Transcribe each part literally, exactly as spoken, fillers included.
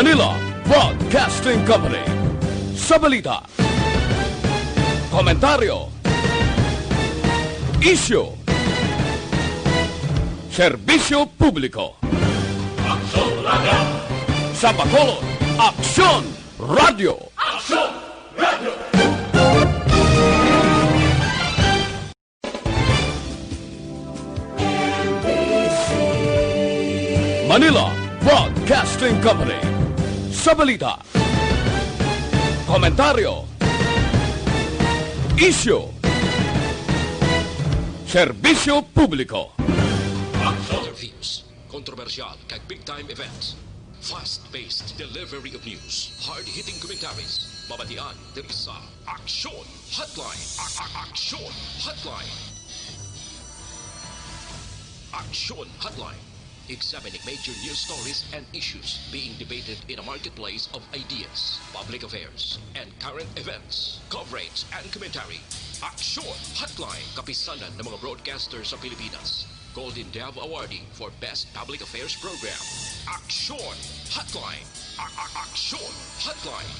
Manila Broadcasting Company. Sa balita, komentaryo, isyu, serbisyo publiko. Aksyon Radio! Sa Bacolod, Aksyon Radio! Aksyon Radio! Manila Broadcasting Company. Sa balita, komentaryo, isyu, serbisyo publiko. Other views, kontrobersyal kag big time events. Fast-paced delivery of news, hard-hitting commentaries. Mabatian diri sa Aksyon Hotline. A- a- Aksyon Hotline. Aksyon Hotline. Examining major news stories and issues being debated in a marketplace of ideas, public affairs, and current events. Coverage and commentary. Aksyon Hotline. Kapisanan ng mga broadcaster sa Pilipinas. Golden Dove Awardee for Best Public Affairs Program. Aksyon Hotline. A- a- Aksyon Hotline.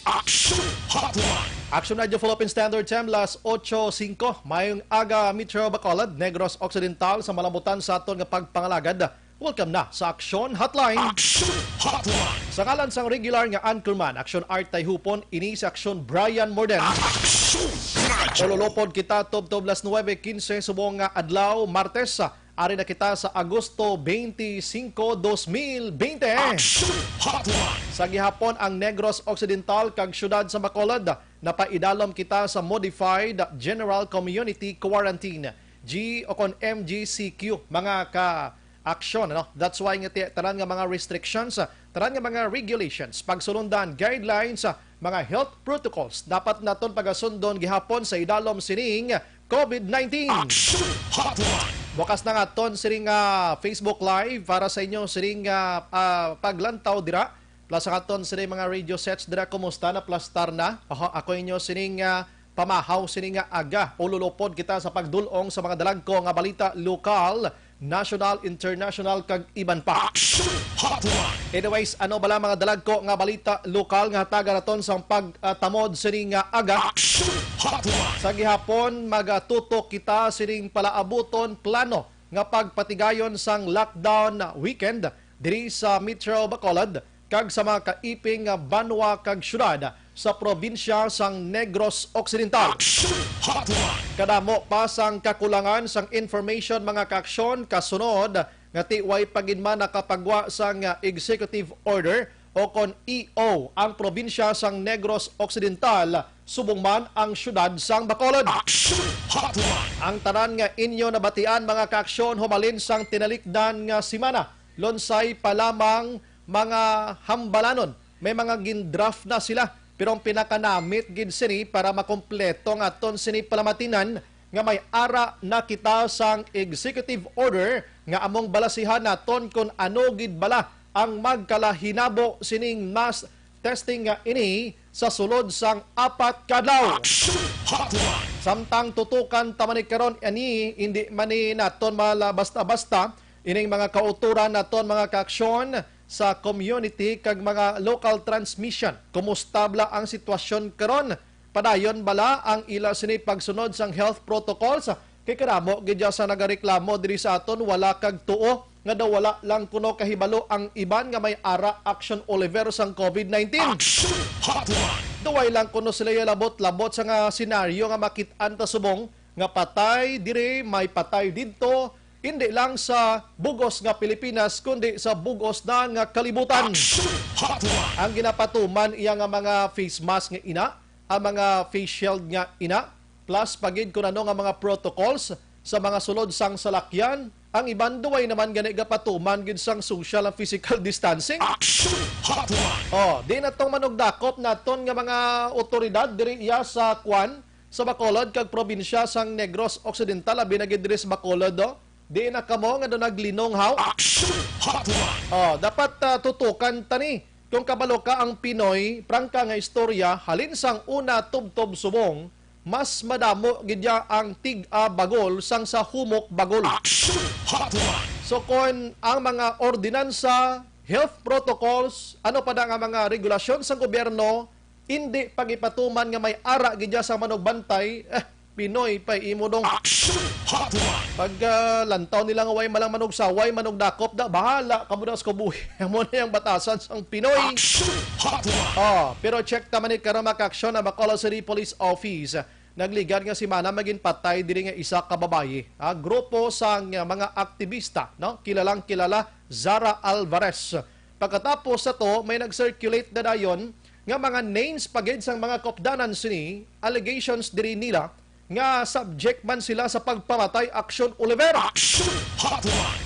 Aksyon Hotline. Aksyon Radio Philippine Standard Time, las ocho singko. Mayong aga, Metro Bacolod, Negros Occidental, sa malamutan sa aton nga pagpangalagad. Welcome na sa Aksyon Hotline. Aksyon Hotline. Sa ngalan sang regular nga anchorman, Aksyon Art Tayhupon, ini si Aksyon Brian Morden. Aksyon Radyo. Ululopod kita tubtob las nuebe quince subong nga adlaw, Martes. Ari na kita sa Agosto twenty-five, dos mil twenty. Aksyon Hotline. Sa gihapon, ang Negros Occidental kag siyudad sa Bacolod, napaidalom kita sa Modified General Community Quarantine, G o kon M G C Q, mga ka-aksyon, ano? That's why nga ti-, tanan nga mga restrictions, tanan nga mga regulations, pagsulundan, guidelines, mga health protocols, dapat naton pagasundon gihapon sa idalom sining COVID nineteen. Aksyon Hotline. Bukas na nga aton sining, ah, Facebook Live para sa inyo sining, ah, ah, paglantaw dira. Plus ang aton sining mga radio sets dira, kumusta na? Plastar na? Aha, ako inyo sining, ah, pamahaw sining nga aga. Ululopod kita sa pagdul-ong sa mga dalagko nga balita lokal, national, international, kag iban pa. Aksyon Hotline. Anyways, ano bala mga dalagko nga balita lokal nga hatagan naton sang pagtamod sini nga aga? Aksyon Hotline. Sa gihapon, magatutok kita sining palaabuton plano nga pagpatigayon sang lockdown weekend diri sa Metro Bacolod kag sa mga kaiping nga banwa kag syudad sa probinsya sang Negros Occidental. Aksyon Hotline. Kadamo pa sang kakulangan sang information, mga kaaksyon, kasunod nga ti way pa gid man nakapagwa sang, ah, executive order o kon E O ang probinsya sang Negros Occidental, subong man ang syudad sang Bacolod. Aksyon Hotline. Ang tanan nga inyo nabatian, mga kaaksyon, humalin sang tinalikdan nga semana, lunsay pa lamang mga hambalanon. May mga gindraft na sila, pero ang pinakanamit gid sini para makompleto nga aton sini palamatinan nga may ara na kita sang executive order nga among balasihan naton kon ano gid bala ang magkalahinabo sining mass testing nga ini sa sulod sang apat ka adlaw. Aksyon Hotline. Samtang tutukan ta man ni karon ini, hindi man ni naton mala basta-basta ining mga kauturan naton, mga kaaksyon, sa community kag mga local transmission. Kumusta bala ang sitwasyon karon? Padayon bala ang ila sini pagsunod sang health protocols? Kay kadamo gid dya sa nagareklamo diri sa aton, wala kag tuo nga daw wala lang kuno kahibalo ang iban nga may ara Action Oliver sang COVID nineteen. Action Hotline. Duway lang kuno sila labot-labot sa nga senaryo nga makit-an ta subong nga patay diri, may patay didto, hindi lang sa bugos nga Pilipinas, kundi sa bugos na nga kalibutan. Action Hotline. Ang ginapatuman iya nga mga face mask nga ina, ang mga face shield nga ina, plus pa gid kun ano nga mga protocols sa mga sulod sang salakyan, ang iban duway naman gani gapatuman gid sang social and physical distancing. Action Hotline. Oh, di na tong manugdakop naton nga mga otoridad diri iya sa kwan, sa Bacolod kag probinsya sang Negros Occidental, abi na gid diri sa Bacolod, do. Di na kamo nga do naglinong, haw? Action Hotline. Oh, dapat, ah, tutukan ta ni. Kung kabalo ka ang Pinoy, prangka nga istorya, halin sang una tubtob subong, mas madamo gid ya ang tig-a bagol sang sa humok bagol. Action Hotline. So, kon ang mga ordinansa, health protocols, ano pa na nga mga regulasyon sa gobyerno, hindi pag-ipatuman nga may ara gid sa manugbantay, eh, Pinoy pa imo dong. Action Hotline! Pag ah, lantaw nila nga way malang manugsaway, manugdakop da, bahala ka mo na sa kabuhi. Amo na yung batasan sang Pinoy. Action Hotline! Oh, pero check ta man ni karon, mga kaaksyon, ang Bacolod City Police Office. Nagligad nga semana may ginpatay diri nga isa ka babayi. Ah, grupo sang ah, mga aktibista, no? Kilalang kilala, Zara Alvarez. Pagkatapos sa to, may nag-circulate na dayon nga mga names pa gid sang mga kaupdanan sini, allegations diri nila nga subject man sila sa pagpamatay. Action Oliver. Action Hotline!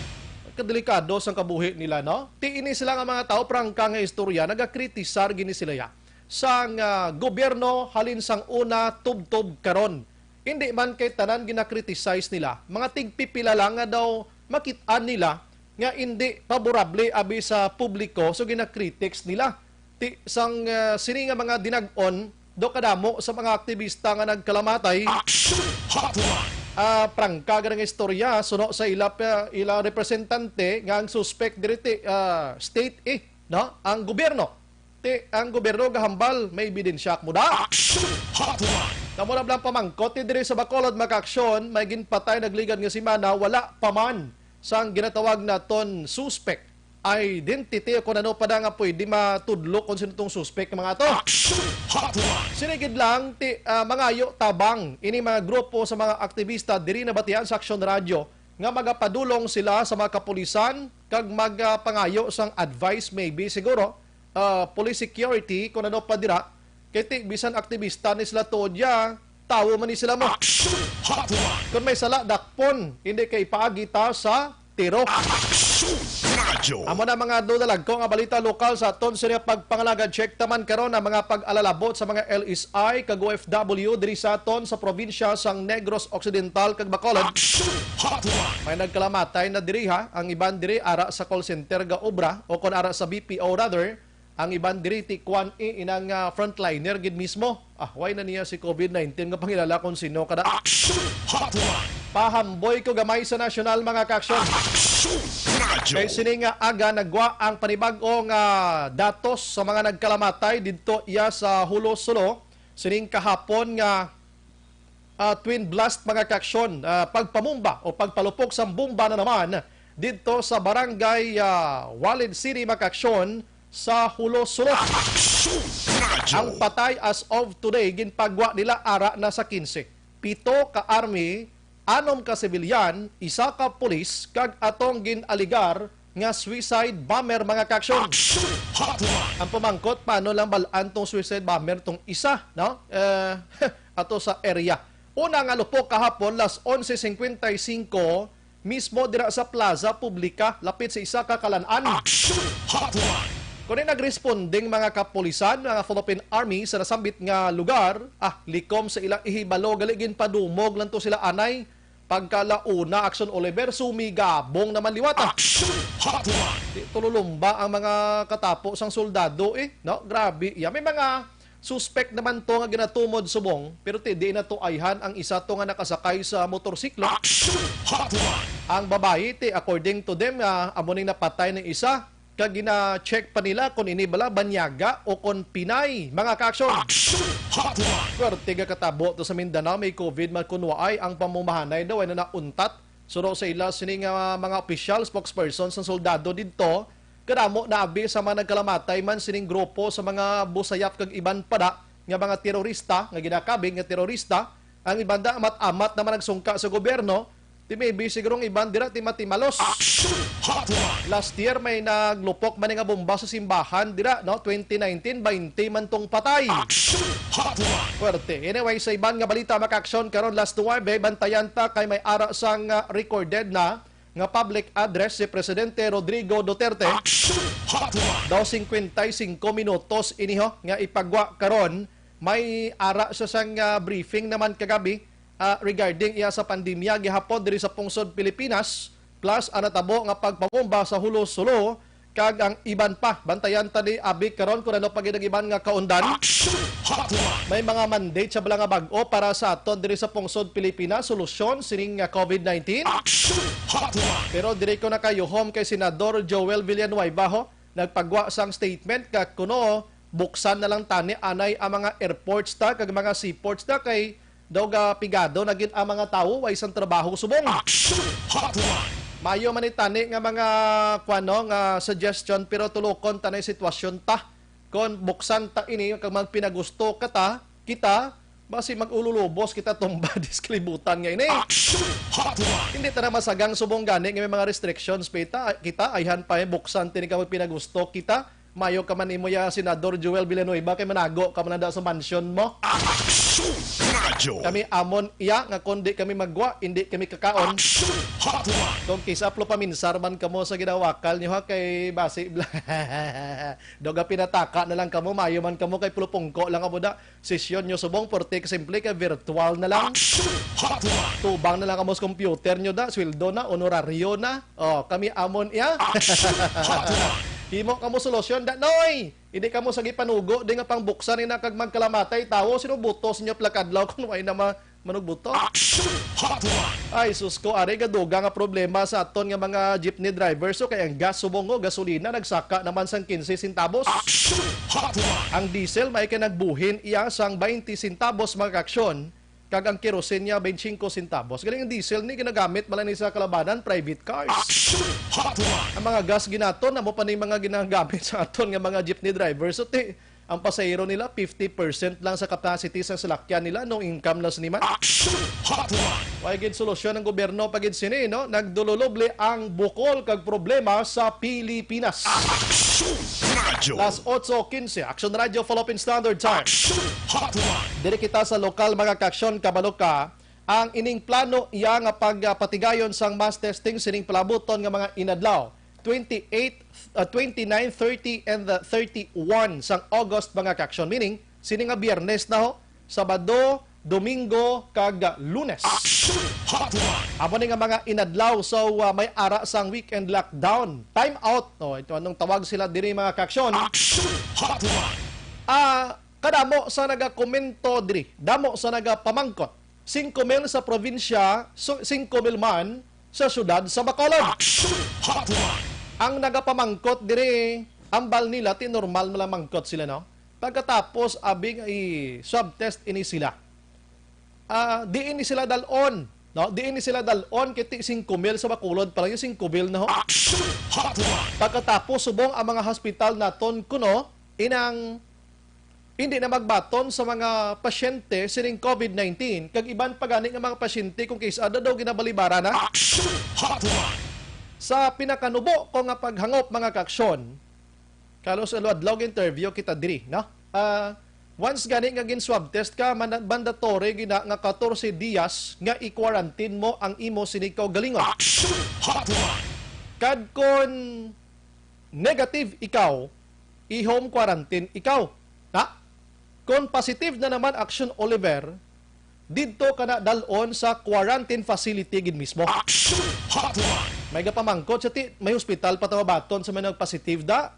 Kadelikado sang kabuhi nila, no? Ti ini sila nga mga tawo, prangka nga istorya, nagakritisar gini sila ya sang ah, gobyerno halin sang una tubtob karon. Hindi man kay tanan ginakriticize nila, mga tigpipila lang nga daw makit-an nila nga hindi paborable abi sa publiko, so ginakritics nila. Ti sang ah, sini nga mga dinag-on, do kadamo sa mga aktibista nga nagkalamatay. Action Hotline! Ah, prangka nga istorya, suno sa ila pa, ila representante nga ang suspect diri ti ah, state eh, no? Ang gobyerno. Ti ang gobyerno gahambal, may ebidensya mo da? Action Hotline! Kamo na lang pamangkot ti diri sa Bacolod, mga kaaksyon, may ginpatay nagligad nga semana, wala pa man sang ginatawag naton suspect identity o kung ano pa na nga pwede matudlo kung sino tong suspect, mga ato. Action Hotline! Sinigid lang ti ah, mangayo tabang ini mga grupo sa mga aktibista diri nabatian sa Action Radio nga magapadulong sila sa mga kapulisan kag magapangayo sang advice, maybe siguro ah, police security, kung ano pa dira, kay ti, bisan aktibista ni sila tuod ya, tawo man ni sila mo. Action Hotline! Kung may sala, dakpon, hindi kay ipaagi ta sa tiro. Action Radio! Amo na mga dudalagko nga balita lokal sa aton sini pagpangalagad. Check taman karon ang mga pag-alalabot sa mga L S I kag O F W diri sa aton sa probinsya sang Negros Occidental kag Bacolod. Action Hotline! May nagkalamatay na diri ha, ang iban diri ara sa call center ga obra o kon ara sa B P O rather, ang iban diri ti kuan, eh, inang ah, frontliner gid mismo. Ah, why na niya si covid nineteen nga pangilala kung sino kada. Action Hotline! Pahamboy ko gamay sa nasyonal, mga kaaksyon. Action Radio! Kay sini nga aga nagwa ang panibag-o nga datos sa mga nagkalamatay didto iya sa Hulo Sulo sining kahapon nga ah, twin blast, mga kaaksyon, ah, pagpamumba o pagpalupok sang bomba na naman didto sa barangay ah, Walid City, mga kaaksyon, sa Hulo Sulo. Action Radio! Ang patay as of today ginpagwa nila ara na sa quince. Pito ka army, anom ka sibilyan, isa ka pulis, kag atong gin-aligar nga suicide bomber, mga kaaksyon. Action Hotline! Ang pamangkot, paano lang bal-an tong suicide bomber tong isa, no? Eh, ato sa area. Una nga lupok kahapon, las onse cincuenta y cinco, mismo dira sa Plaza Publica, lapit sa isa ka kalan-an. Action Hotline! Kuni nagresponding mga kapulisan, mga Philippine Army sa nasambit nga lugar, ah, likom sa ilang ihibalo, gali ginpadumog lang to sila anay. Pagkalauna, Action Oliver, sumigabong naman liwat, ah. Action Hotline! Di tululumba ang mga katapo sang soldado, eh, no? Grabe, iya. May mga suspect naman to nga ginatumod subong, pero ti, di na to ayhan ang isa to nga nakasakay sa motorsiklo. Action Hotline! Ang babayi, ti, according to them, ah, amo ning napatay ng isa, kag gina-check pa nila kung ini bala banyaga o kon Pinay, mga kaaksyon. Action Hotline! Swerte nga katabo to sa Mindanao, may covid man kun waay, ang pamumuhanay daw ay na nauntat. Suno sa ila sini nga mga opisyal, spokesperson sang soldado didto, kadamo na abi sa mga nagkalamatay man sining grupo sa mga busayap kag iban pa da nga mga terorista, nga ginakabig nga terorista. Ang iban da amat-amat naman nagsungka sa gobyerno, ti maybe siguro ang iban dira ti matimalos. Action Hotline! Last year may naglupok man nga bomba sa simbahan dira, no? Twenty nineteen, baynte man tong patay. Action Hotline! Fuerte. Anyway, sa iban nga balita, mga kaaksyon, karon last nuwebe, bantayan ta kay may ara sang ah, recorded na nga public address si Presidente Rodrigo Duterte. Action Hotline! Daw cincuenta y cinco minutos ini ho nga ipagwa karon. May ara sa sang ah, briefing naman kagabi ah, regarding iya sa pandemya gihapon diri sa pungsod Pilipinas, plus ang natabo nga pagpabomba sa Hulo Sulo, kag ang iban pa. Bantayan ta ni abi karon kung ano pa gid ang iban nga kaundan. Action Hotline! May mga mandate sa bala nga bag-o para sa aton diri sa pungsod Pilipinas, solusyon sining nga COVID nineteen. Action Hotline! Pero diri ko nakayuhom kay Senador Joel Villanueva, ho, nagpagwa sang statement nga kuno buksan na lang tani anay ang mga airports ta kag mga seaports ta kay daw ga pigado na gid ang mga tawo, way sang trabaho subong. Action Hotline! Mayo man ni tani nga mga, kuwan, no, nga suggestion, pero tulokon ta na yung sitwasyon ta. Kon buksan ta ini kag magpinagusto ka ta, kita, basi mag-ululubos kita tumba dis kalibutan nga ini. Action Hotline! Hindi ta na masagang subong gani nga may mga restrictions pa ita, kita, ayhan pa, eh, buksan tini ka magpinagusto kita. Mayo ka man imo ya Senador Joel Villanueva kay manago ka man nanda sa mansion mo. Action Radyo! Kami amon iya nga kon di kami magwa, hindi kami kakaon. Action Hotline! Kung kisaplo paminsar man kamo sa ginawakal nyo ha, kay basi bla-, doga pinataka na lang kamo, mayo man kamo kay pulupungko lang kamo da. Sesyon nyo subong, porte ka simple kay virtual na lang. Action Hotline! Tubang na lang kamo sa computer nyo da, sweldo na, honorario na. Oh, kami amon iya. Action Hotline! Himo kamo solusyon da, noy! Hindi kamo sa gipanugo di nga pangbuksan ni na kag magkalamatay tawo, sino butos ninyo plakadlaw kung way na ma-, manugbuto? Action Hotline! Ay, sus ko, ari gaduga nga problema sa aton nga mga jeepney driver. So, kay ang gas subong o gasolina nagsaka naman sang quince centavos. Action Hotline! Ang diesel may kay nagbuhin iya sang twenty centavos, mga kaaksyon, kag ang kerosene niya twenty-cinco centavos. Galing ang diesel ni ginagamit man lang ni sa kalabanan, private cars. Action Hotline! Ang mga gas ginaton, amo pa ni mga ginagamit sa aton nga mga jeepney driver. So, ti, ang pasahero nila, fifty percent lang sa capacity sa salakyan nila, no income na sini man. Action Hotline! Way gid solusyon ang gobyerno pa gid sini, no? Nagdululubli ang bukol kag problema sa Pilipinas. Action Radyo! Las otso quince, Action Radyo, Philippine Standard Time. Action Hotline! Diri kita sa lokal, mga kaaksyon, kabalo ka, ang ining plano iya nga pagpatigayon sang mass testing sining palabuton nga mga inadlaw, twenty-eight, uh, twenty-nine, thirty, and the thirty-one sang August, mga kaaksyon. Meaning, sini nga Biyernes na ho, Sabado, Domingo, kag Lunes. Action Hotline! Amo ni nga mga inadlaw, so, uh, may ara sang weekend lockdown. Time out. Oh, ito anong tawag sila diri, mga kaaksyon. Action Hotline! Ah, kadamo sa nagakomento diri, damo sa nagapamangkot. Singko mil sa probinsya, so, singko mil man sa siyudad sa Bacolod. Action Hotline! Ang nagapamangkot diri, ambal nila, ti normal malamangkot sila, no? Pagkatapos, abi nga i-swab test ini sila. Ah, di ini sila dalon, no? Di ini sila dalon, kay ti singko mil sa Bacolod pa lang, yung singko mil na ho. Action Hotline! Pagkatapos, subong ang mga hospital naton kuno, inang hindi na magbaton sa mga pasyente sining COVID nineteen, kag iban pa gani nga mga pasyente kung kis-a daw ginabalibara na. Action Hotline! Sa pinakanubo ko nga paghangop, mga kaaksyon, kalos adlaw interview kita diri, no? Ah, once gani nga gin-swab test ka, manda-, mandatory gina nga katorse dias nga i-quarantine mo ang imo sini kaugalingon. Action Hotline! Kag kon negative ikaw, i-home quarantine ikaw. Na? Kon positive na naman, Action Oliver, didto ka na dalon sa quarantine facility gid mismo. Action Hotline! May gapamangkot sa ti, may hospital pa ta mabaton sa may nagpositive da?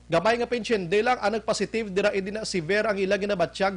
Gamay nga pinsyende lang ang nagpositive dira, hindi na severe ang ila ginabatyag.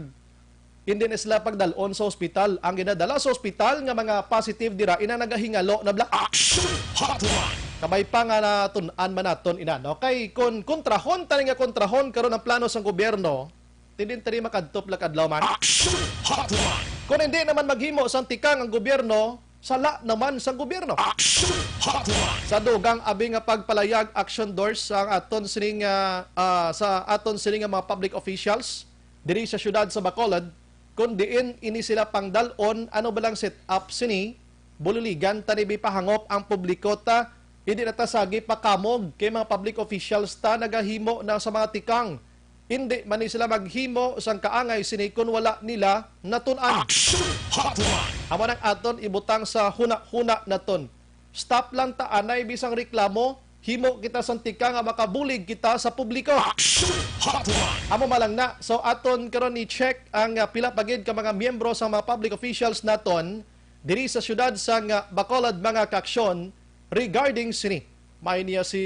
Hindi na sila pagdalon sa ospital. Ang ginadala sa ospital nga mga positive dira, ina nagahingalo na bla. Action Hotline! Kabay pa nga natun-an man naton ina, no? Kay kun kontrahon tani nga kontrahon karon ang plano sang gobyerno, tindin tani makadto pila ka adlaw man. Action Hotline! Kun hindi naman maghimo sang tikang ang gobyerno, sala naman sang gobyerno. Action Hotline! Sa dugang abi nga pagpalayag, Action Doors, sa aton sining, ah, ah, sa aton sining nga mga public officials diri sa siyudad sa Bacolod, kun diin ini sila pangdal-on, ano ba lang set up sini, buliligan ta ni bipahangop ang publiko ta, hindi na ta sagi pakamog kay mga public officials ta nagahimo na sa mga tikang. Hindi man ni sila maghimo sang kaangay sini kun wala nila natun-an. Action Hotline! Amo nang aton ibutang sa hunahuna naton. Stop lang ta anay bisang reklamo, himo kita sang tikang nga makabulig kita sa publiko. Action Hotline! Amo man lang na. So, aton karon i-check ang, ah, pila pa gid ka mga miyembro sa mga public officials naton diri sa siyudad sang, ah, Bacolod, mga kaaksyon, regarding sini. May niya si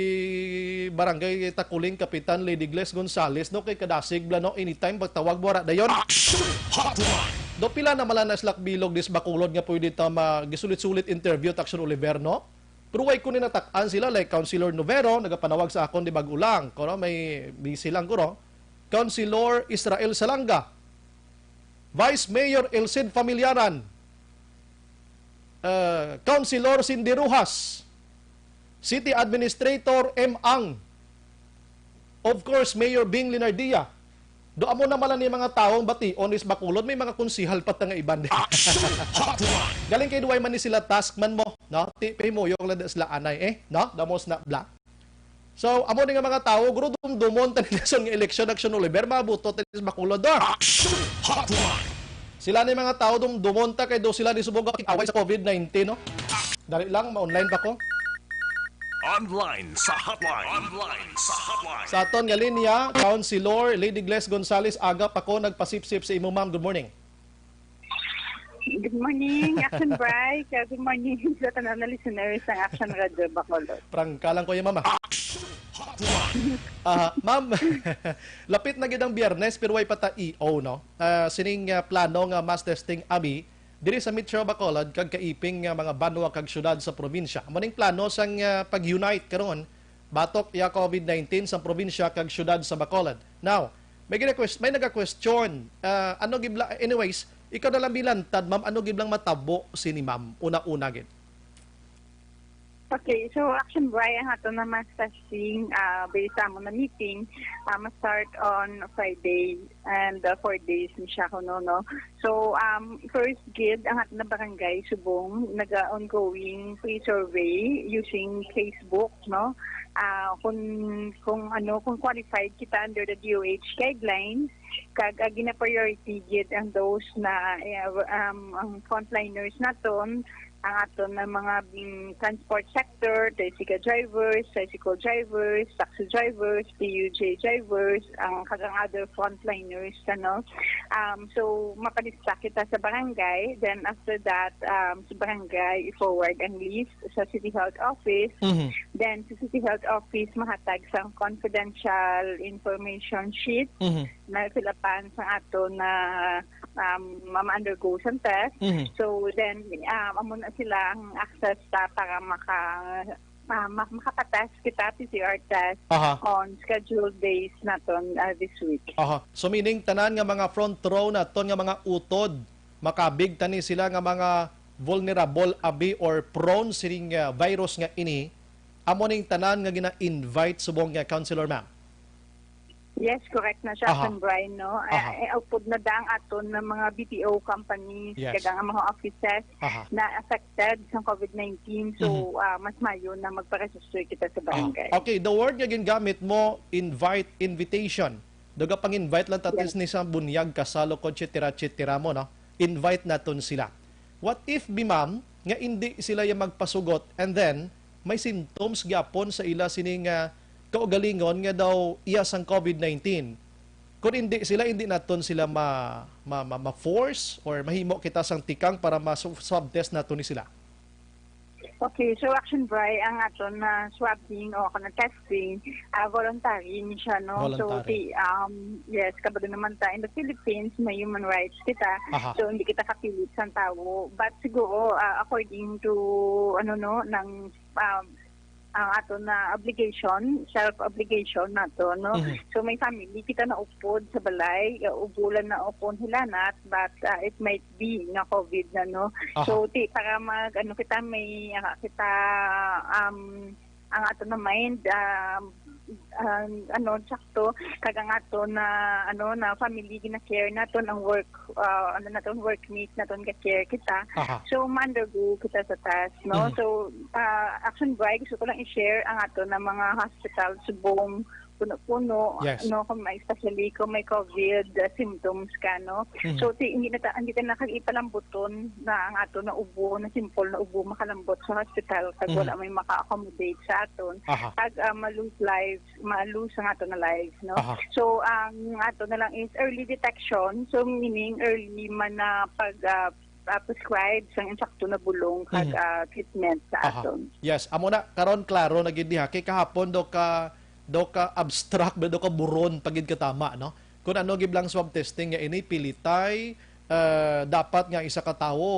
Barangay Takuling Kapitan Lady Gles Gonzales, no, kay kadasig bala, no, anytime pagtawag mo ra dayon. Action Hotline! Do pila na mala na slak bilog dis Bacolod nga pwede ta magisulit-sulit interview ta Action Oliver, no? Pero way ko ni natak-an sila, like Councilor Novero, nagapanawag sa akon di bag-o lang, kuno may busy lang kuno. Councilor Israel Salanga, Vice Mayor Elcid Familiaran, uh, Councilor Cindy Rojas, City Administrator M. Ang, of course, Mayor Bing Linardia. Do amo na man lang ni mga tawo ang bation is Bacolod, may mga konsihal pa ta nga iban. Action Hotline! Galing kay duway man ni sila task man mo, no? Ti pahimuyok lang da sila anay, eh, no? Damos na bla. So, amo ni nga mga tawo, guro dumdumon ta ni Nelson nga election Action Oliver, mabuto ta ni sa Bacolod, do. Action Hotline! Sila ni mga tawo dumdumon ta kay do sila ni subong away sa covid nineteen, no? Dali lang, ma-online pa ko. Online sa hotline. Online sa hotline. Sa aton nga linya, Councilor Lady Gles Gonzales, aga pa ko nagpasipsip sa imo, ma'am. Good morning. Good morning, Action Bri. Kaya good morning sa tanan na listeners ng Action Radio Bacolod. Prangka lang ko yung mama. Action Hotline. Ah, ma'am, lapit na gid ang Biyernes pero way pa ta E O, no? Ah, sining, ah, plano nga mass testing, abi, diri sa Metro Bacolod kag kaiping nga mga banwa kag syudad sa probinsya. Amo ning plano sang, ah, pag-unite karon batok iya covid nineteen sa probinsya kag syudad sa Bacolod. Now, may gina-quest-, may naga-question, ah, ano gibla-, anyways, ikaw na lang bilantad, ma'am, ano giblang matabo sini, ma'am? Una-una gid. Okay, so Action Bri, ang ato na mass testing, ah, based sa amo na meeting, ah, ma-start on Friday and, ah, four days ni siya kuno, no? So, um, first gid, ang ato na barangay subong naga-ongoing pre-survey using Facebook, no? Ah, kung, kung ano, kung qualified kita under the D O H guidelines, kag, ah, gina-priority gid ang those na, eh, um, ang frontliners naton, ang aton na mga, mm, transport sector, tricycle drivers, tricycle drivers, taxi drivers, P U J drivers, ang kag ang other frontliners, ano. Um, so, mapadistra kita sa barangay. Then, after that, um, sa barangay, i-forward ang list sa City Health Office. Mhm. Then, sa City Health Office, mahatag sa confidential information sheet Mhm. na fill-upan sa ato na, um, ma-undergo sa test. Mhm. So, then, um, amo na sila ang access sa para maka-, ah, ma-, makapatest kita, P C R test, Aha. on scheduled days naton, ah, this week. Aha. So, meaning, tanan nga mga front row naton nga mga utod, makabig tani sila nga mga vulnerable, abi, or prone sining, ah, virus nga ini, amo ning tanan nga gina-invite subong nga councilor, ma'am? Yes, correct na siya, Aha. Sir Brian, no? Aha. Eh, eh, upod na da ang aton na mga B P O companies, Yes. kag ang mga offices Aha. na affected sa covid nineteen. So, Mhm. ah, mas mayo na magpa-register kita sa Ah, barangay. okay. The word nga gingamit mo, invite, invitation. Daga pang-invite lang tatis Yes. ni sa bunyag, kasal, o kung et cetera, et cetera mo, no? Invite naton sila. What if, bi, ma'am, nga indi sila yung magpasugot and then may symptoms gyapon sa ila sini nga kaugalingon nga daw iya sang covid nineteen? Kung hindi sila, hindi naton sila ma, ma, ma, ma-force or mahimo kita sang tikang para ma-swab test nato ni sila. Okay, so Action Bri, ang aton na swabbing o kung testing, ah, voluntary ni siya, no? So, Voluntary. ti-, um, yes, kabalo naman ta, in the Philippines, may human rights kita. Aha. So, hindi kita kapilit sa tawo. But siguro, ah, according to, ano, no, ng, um, ang aton na obligation, self-obligation nato, no? Mhm. So, may family kita na upod sa balay, uh, ubulan na upon hilanat, but, ah, it might be nga covid na, no? Aha. So, ti-, para mag, ano kita, may, ah, kita, um, ang ato na mind, um, um, ano, sakto, kag ang ato na, ano, na family, gina-care naton ang work, ah, ano naton, workmate naton, ga-care kita. Aha. So, ma-undergo kita sa test, no? Mhm. So, ah, Action Bri, gusto ko lang i-share ang ato na mga hospital subong puno-puno, Yes. no, kung may, especially kung may covid, ah, symptoms ka, no? Mhm. So, ti-, hindi na ta-, hindi ka na kag ipalambuton na ang ato na ubo, na simple na ubo, makalambot sa hospital, kag Mhm. wala may maka-accommodate sa aton. Aha. Kag, ah, ma-lose lives, ma-lose ang ato na lives, no? Aha. So, ang ato na lang is early detection. So, meaning early man na pag, ah, ah, prescribe sang insakto na bulong kag, Mhm. ah, treatment sa Aha. aton. Yes, amo na, karon klaro na gid diha. Kay kahapon daw ka, daw ka abstract, ba, daw ka buron pa gid katama, no? Kung ano gid lang swab testing nga ini, pilitay, ah, dapat nga isa ka tawo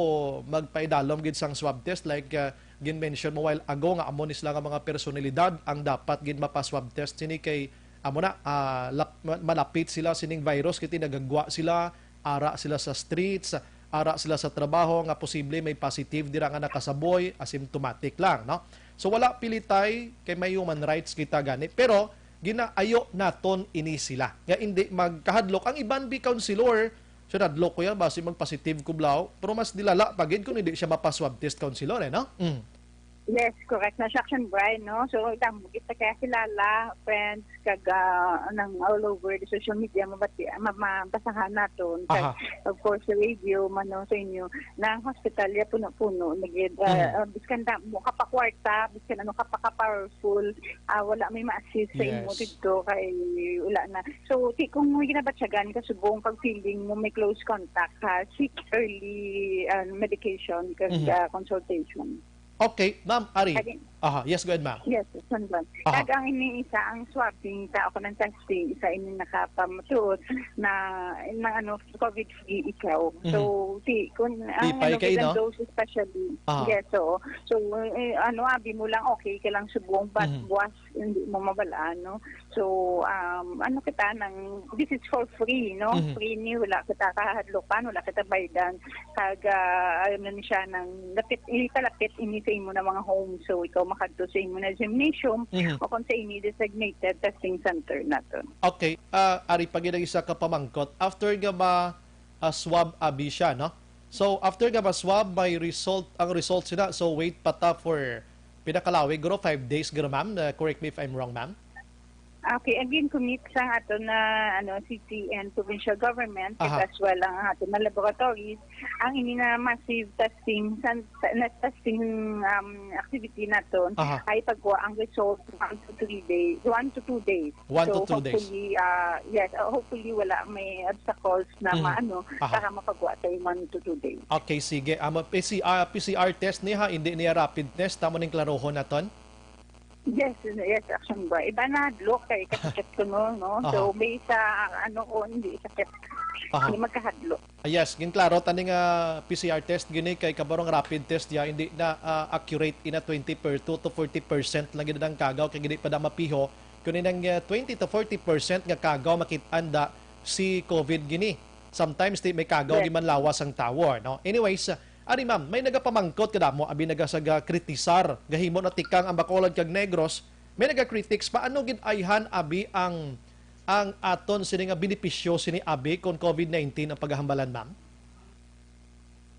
magpaidalom gid sang swab test, like, ah, gin-mention mo while ago nga amo ni sila nga mga personalidad ang dapat gid mapa-swab test sini kay amo na, ah, lap-, ma-, malapit sila sining virus kay nagagwa sila, ara sila sa streets, ara sila sa trabaho nga posible may positive dira nga nakasaboy, asymptomatic lang, no? So wala pilitay kay may human rights kita gani, pero ginaayo naton ini sila nga hindi magkahadlok. Ang iban bi counselor, siya, "Nadlok ko yan, basi mag-positive ko blaw." Pero mas nilala pa gid kung hindi siya mapa-swab test, counselor, eh, no? Mm. Yes, correct na siya, Action Brian, no? So, damo kita kaya kilala, friends, kag, ah, nang all over the social media, mabati, ma-, mabasahan naton. Kag, Aha. of course, sa radio, man, no, sa inyo, na ang hospital, ya, puno-puno, nagid, ah, Mhm. ah, biskan da, mo, kapakwarta, biskan ano, kapaka-powerful, ah, wala may ma-assist sa imo Yes. dito, kay wala na. So, ti-, kung may ginabatyagan ka, subong pag feeling mo may close contact, ha, seek early, ah, medication, kag, Mhm. ah, consultation. Okay, ma'am, Ari. Kag in- Aha, yes, go ahead, ma'am. Yes, yes, sandal. Aha. Kag ang ini isa, ang swabbing sa ako ng testing, isa ini nakapamatuod na, na ano, COVID free ikaw. Mhm. So, ti-, kung ang Lipay ano, kay, no? Dose especially. Aha. Yes, oo. So, eh, ano, abi mo lang, okay ka lang subong, but Mhm. buwas, hindi mo mabalaan, no? So, um, ano kita nang, this is for free, no? Mhm. Free ni, wala kita kahadlokan, wala kita baydan. Kag, ah, ano ni siya, nang lapit, ipalapit ini sa imo na mga home. So, ikaw makadto sa imo na gymnasium Mhm. o kung sa ini designated testing center naton. Okay, ah, ari pa gid ang isa ka pamangkot. After nga ma, ah, swab abi siya, no? So, after nga ma-swab, may result, ang result sila. So, wait pa ta for pinakalawi, guro, five days, guro, ma'am. Uh, correct me if I'm wrong, ma'am. Okay, again, commit sang ato na, ano, city and provincial government, Aha. as well ang ato na laboratories, ang ini na massive testing, san-, na testing, um, activity naton Aha. ay pagkuha ang result one to three days, one to two days. One to So, two days. hopefully, ah, yes, ah, hopefully wala may obstacles na Mhm. maano Aha. para mapagwa sa one to two days. Okay, sige. Amo, P C R, P C R test ni ha, hindi niya rapid test. Tamo ning klarohon naton? Yes, yes, Action Boy. Iba na hadlok kay kasakit ko, no, no? So, Aha. may sa, ano ko, hindi sakit. Aha. Hindi magkahadlok. Ah, yes, ginklaro tani nga P C R test gini kay kabarong rapid test ya, hindi na, ah, accurate ina twenty per, two to forty percent lang gid ang kagaw kay gini pa da mapiho. Kung inang, ah, twenty to forty percent nga kagaw makit-an da si COVID gini. Sometimes di may kagaw Yes. di man lawas ang tawo, no? Anyways, ah, ari ma'am, may nagapamangkot kadamo abi nagasaga kritisar, gahimo na tikang ang Bacolod kag Negros, may nagakritiks pa, ano gid ayhan abi ang, ang aton sini nga benepisyo sini abi kon COVID nineteen ang paghambalan, ma'am?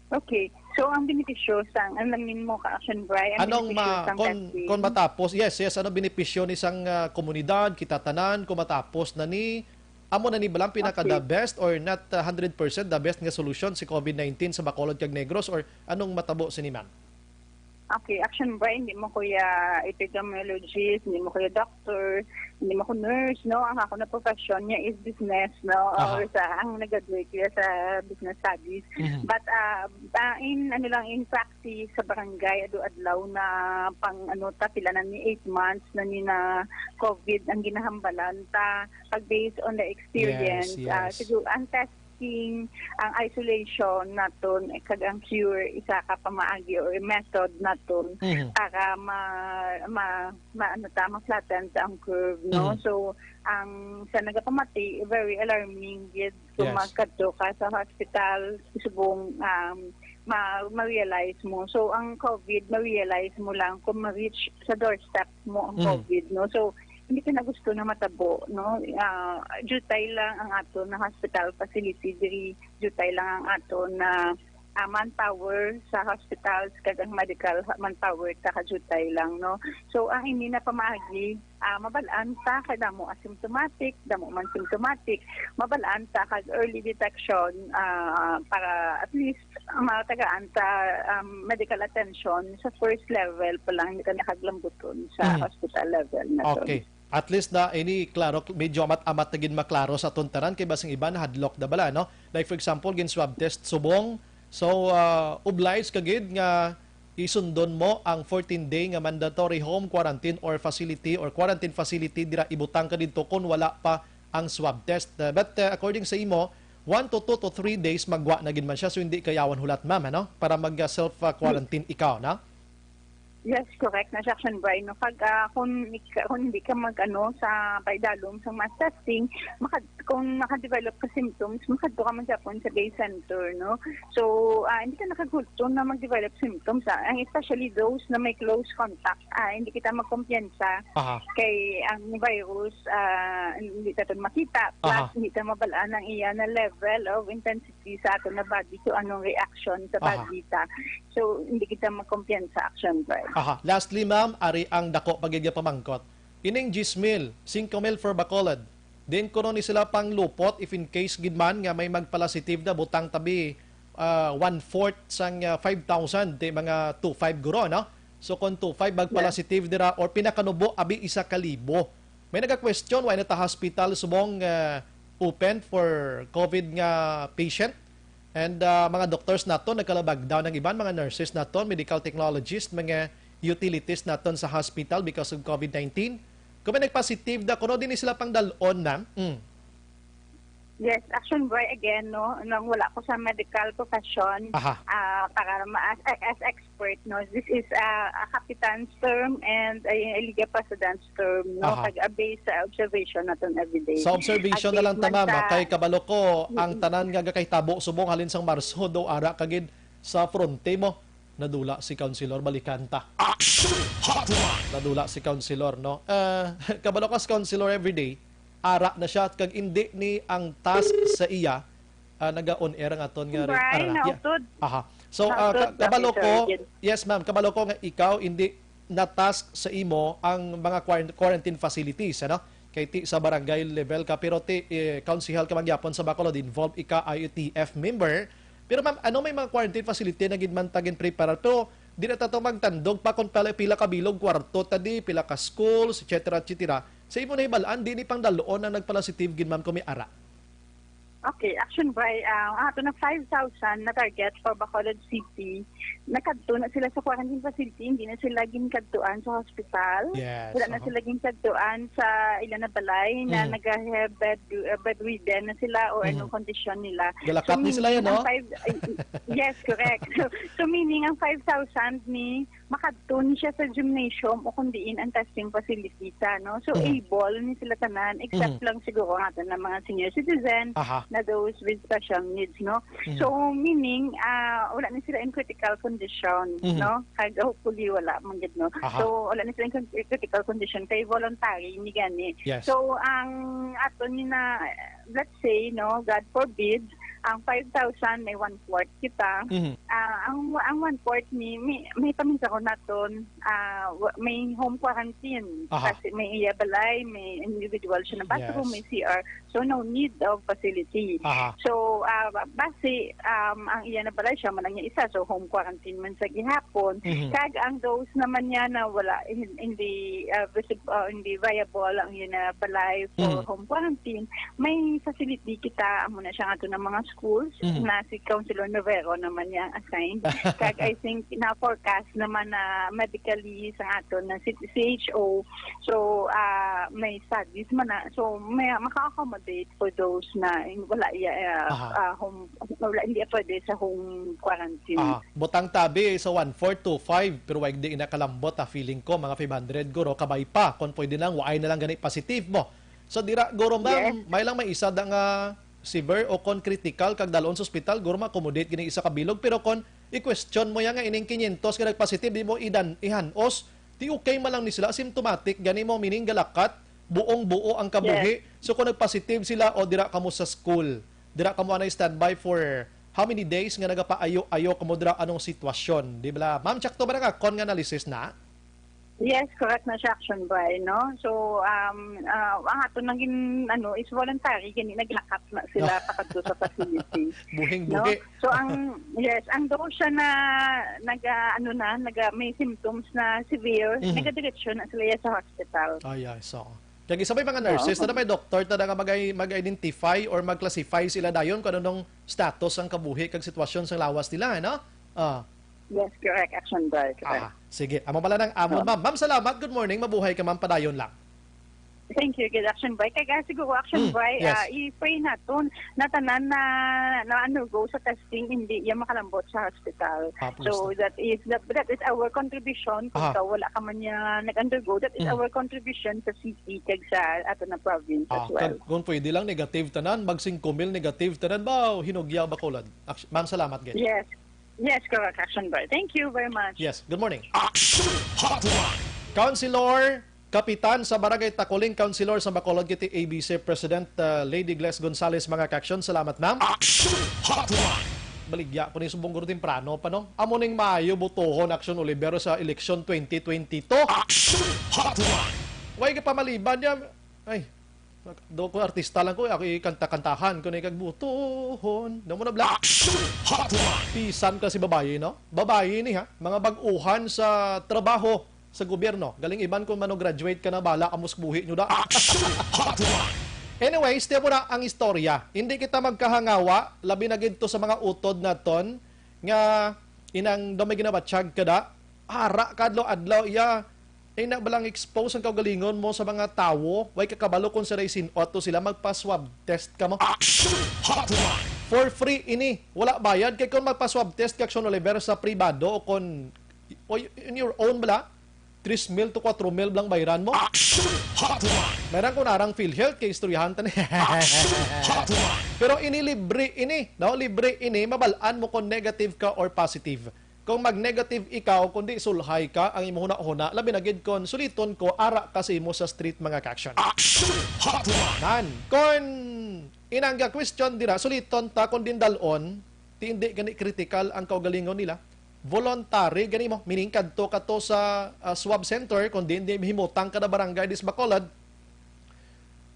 Okay. So, ang benepisyo sang, ang lamin mo ka, Action Bry, ang Anong benepisyo ma-, sang kon, testing. kon matapos, yes, yes, ano benepisyo ni sang, ah, komunidad, kita tanan, kung matapos na ni, amo na ni ba lang pinaka the Okay. best or not, ah, hundred percent the best nga solusyon si COVID nineteen sa Bacolod kag Negros, or anong matabo sini, ma'am? Okay, Action Bry, hindi mo kuya epidemiologist, hindi mo kuya doctor, hindi mo ko nurse, no? Ang ako na profession niya is business, no? Aha. Or sa, ang nag-graduate kuya sa business studies. Mhm. But, ah, ah, in, ano lang, in practice, sa barangay, adu-adlaw na pang, ano, ta, pila na ni eight months na ni na COVID ang ginahambalan ta. Pag based on the experience, Yes, ah, yes. siguro, ang testing, ang isolation naton, eh, kag ang cure, isa ka pamaagi or method naton Mhm. para ma-, ma-, ma-, ano ta, ma-flatten sa ang curve, no? Mhm. So, ang sa nagapamati, very alarming gid. Kung Yes. magkadto ka sa hospital, subong, um, ma-, ma-realize mo. So, ang COVID, ma-realize mo lang kung ma-reach sa doorstep mo ang Mm. COVID, no? So, hindi ko na gusto na matabo, no? Ah, jutay lang ang ato na hospital facility diri, jutay lang ang ato na, ah, manpower sa hospitals, kag ang medical manpower, ta, kajutay lang, no? So, ang ini na pamaagi, ah, mabalaan ta kay damo asymptomatic, damo man symptomatic, mabalaan ta kag early detection, ah, para at least matagaan ta, um, medical attention sa first level pa lang, hindi ka nakaglambuton sa Mhm. hospital level na to. Okay. At least na ini klaro, medyo amat-amat na gid maklaro sa aton tanan kay basing iban hadlok na bala, no? Like for example, gin swab test subong So, ah, obliged ka gid nga isundon mo ang fourteen-day nga mandatory home quarantine or facility or quarantine facility dira ibutang ka didto kon wala pa ang swab test. Uh, but, uh, according sa imo, one to two to three days magwa na gid man siya, so hindi ka yawan hulat, ma'am, ano? Para mag, uh, self, uh, quarantine ikaw, na? Yes, correct na siya, Action Brian, no? Pag, ah, kung, ik-, kung hindi ka mag-ano sa paidalom sa mass testing, maka-, kung naka-develop ka symptoms, makadto ka man gyapon sa day center, no? So, ah, hindi ka nakagulto na mag-develop symptoms, ah. Ang especially those na may close contact, ah, hindi kita magkumpiyansa Aha. kay ang virus, ah, hindi ta makita, plus Aha. hindi ta mabalaan ang iya na level of intensity sa aton na body, so anong reaction sa Aha. body ta. So, hindi kita magkumpiyansa, Action Brian. Aha. Lastly, ma'am, ari ang dako pa gid nga pamangkot. Ining diyes mil, singko mil for Bacolod. Din kuno ni sila pang lupot if in case gid man nga may magpalasitive na butang tabi, ah, one-fourth sang, ah, five thousand, di mga two five guro, no? So kung two five Yes. magpalasitive dira or pinakanubo abi isa ka libo. May naga-question, why na ta hospital subong, ah, open for COVID nga patient? And, ah, mga doctors naton nagka-lockdown, ang iban mga nurses naton, medical technologists, mga utilities naton sa hospital because of COVID nineteen. Kung may nagpositive na, kuno din sila pang dal-on na. Mm. Yes, Action Boy, again, no, nang wala ko sa medical profession, Aha. ah, para ma-, as, as expert, no, this is, ah, a kapitan's term and a, a Liga President's term, no, Aha. kag, ah, based sa observation naton everyday. Sa observation At na lang least ta, man ma'am, sa kay kabalo ko, ang Mm-mm. tanan nga gakahitabo subong halin sang Marso, do ara ka gid sa fronte mo. Nadula si Councilor, balikan ta. Action Hotline! Nadula si Councilor, no? Ah, kabalo ka sa Councilor everyday, ara na siya, kag indi ni ang task sa iya, ah, naga-on air ang aton nga re-, Brian, ara na. Yeah. nautod. Aha. So, ah, Nautod, ka-, kabalo okay, ko, sorry, Jen. yes, ma'am, kabalo ko nga ikaw, indi na task sa imo ang mga quarant-, quarantine facilities, ano? Kay ti sa barangay level ka, pero ti, eh, councilor ka man gyapon sa Bacolod, involved ika I O T F member. Pero ma'am, ano may mga quarantine facility na gid man ta ginpreparar? Pero di na ta to magtandog pa kung pila, pila ka bilog kwarto ta di, pila ka schools, et cetera, et cetera. Sa imo nahibal-an, di ni pang dal-on ang nagpalasitive gid, ma'am, kung may ara? Okay, Action Boy, ah, ang ato na five thousand na target for Bacolod City. Nakadto na sila sa quarantine facility, hindi na sila ginkadtuan sa hospital. Yes, Wala na aha. sila ginkadtuan sa ila na balay na Mm. nag-have bed, uh, bedridden na sila or Mhm. anong kondisyon nila. Galakat So, ni sila yan, meaning ang no? five, uh, yes, correct. So, so, meaning ang five thousand ni makadto ni siya sa gymnasium o kung diin ang testing facility ta, no? So, Mhm. able ni sila tanan, except Mhm. lang siguro ang aton na mga senior citizen Aha. na those with special needs, no? Mhm. So, meaning, ah, wala ni sila in critical condition, Mhm. no? Kag hopefully wala man gid, no? Aha. So, wala ni sila in con-, critical condition kay voluntary ni gani. Yes. So, ang aton ni na, let's say, no, God forbid, ang five thousand may one-fourth kita. Mhm. Ah, ang, ang one-fourth ni, may, may paminsaron naton, ah, wa-, may home quarantine. Aha. Kasi may iya balay, may individual siya na bathroom, Yes. may C R. So, no need of facility. Aha. So, ah, ba-, base, um, ang iya na balay, siya man ang iya isa. So, home quarantine man sa gihapon. Mhm. Kag ang those naman niya na wala, hin-, hindi, ah, visib-, ah, hindi viable ang iya na balay for Mhm. home quarantine, may facility kita, amo na siya nga ato ng mga schools, Mhm. na si Councilor Novero naman niya ang assigned. Kag I think na-forecast naman na medically sa ato na si C H O. So, ah, may studies man na. So, may maka-accommodate for those na in-, wala iya, ah, Aha. ah, home, wala, hindi pwede sa home quarantine. Aha. Butang tabi sa one four two five, pero wag di ina kalambot, ah, feeling ko, mga five hundred, guro, kabay pa. Kung pwede lang, waay na lang gani positive mo. So, dira, guro, ma'am, Yes. may lang may isa da nga severe o kon critical kag dalon sa ospital, guro, ma-accommodate gini isa ka bilog. Pero kon i-question mo yan nga ining quinientos nga nagpositive, di mo idan-, ihanos, di okay man lang ni sila, symptomatic, gani mo, meaning galakat, buong buo ang kabuhi. Yes. So, kung nagpositive sila o dira kamo sa school, dira kamo anay standby for how many days nga nagapaayo-ayo kamo dira, anong sitwasyon? Di ba, ma'am, sakto ba na nga kon nga analysis na? Yes, correct na siya, Action Boy, no? So, um, ah, ang ato nang gin-, ano, is voluntary, gani naglakat na sila pakadto sa facility. Buhing No? buhi. So, ang, yes, ang daw siya na nag, ah, ano na, nag, ah, may symptoms na severe, Mhm. nagadiretso na sila sa hospital. Ay, ay, so. Kag isa may mga nurses, tada may doktor, tada nga mag-, mag-identify or mag-classify sila dayon kung anong status ang kabuhi kag sitwasyon sa lawas nila, no? Ah. Yes, correct, Action Boy. Correct. Aha, sige. Amo pala nang amon, ma'am. Ma'am, salamat. Good morning. Mabuhay ka, ma'am. Padayon lang. Thank you, good, Action Boy. Kaya siguro, Action Boy, ah, i-pray naton na tanan na na-undergo sa testing, hindi iya makalambot sa hospital. So, that is, that, that is our contribution. Kung ikaw wala ka man niya nag-undergo, that is our contribution sa city kag sa ato na province as well. Kag kung pwede lang, negative tanan, mag singko mil negative tanan ba, hinugya ba, Kulad? Ma'am, salamat gid. Yes. Yes, correct, Action Boy. Thank you very much. Yes, good morning. Action Hotline. Councilor, Kapitan sa Barangay Takuling, Councilor sa Bacolod, kiti A B C President, uh, Lady Gles Gonzales, mga ka-action. Salamat, ma'am. Action Hotline. Baligya ko ni subong guro temprano pa, no? Amo ning maayo botohon, Action Olivero, sa eleksyon twenty twenty-two. Action Hotline. Way ka pamaliban niya. Ay, do ko artista lang ko, ako ikanta-kantahan ko ni kag botohon. Damo na bla. Action Hotline. Pisan ka si babayi, no? Babayi ni, ha? Mga bag-uhan sa trabaho sa gobyerno. Galing iban kung mano graduate ka na, bala ka mo sa buhi nyo da. Action Hotline. Anyways, tiyan mo na ang istorya. Hindi kita magkahangawa, labi na gid to sa mga utod naton, nga inang daw may ginabatyag ka da, ara ka adlaw-adlaw, iya, ay na balang expose ang kaugalingon mo sa mga tawo, way kakabalo kung sa sin-, o to sila, magpa-swab test ka mo. Action Hotline. For free ini, wala bayad, kay kung magpa-swab test ka, Action Oliver, sa pribado o kung o y-, in your own bala, tres mil to kwatro mil lang bayran mo. Action Hotline! Meron ko narang PhilHealth kay istoryahan ta ni. Action Hotline! Pero ini libre ini, no? Libre ini, mabalaan mo kung negative ka or positive. Kung mag-negative ikaw, kundi sulhay ka ang imo huna-huna, labi na gid kon suliton ko, ara ka sa imo sa street, mga ka-action. Action Hotline! Nan, kon inangga question dira, suliton ta kung dindalon, ti hindi gani critical ang kaugalingon nila. Voluntary gani mo, meaning kadto ka to sa, ah, swab center, kundi hindi himutang kada barangay dis Bacolod.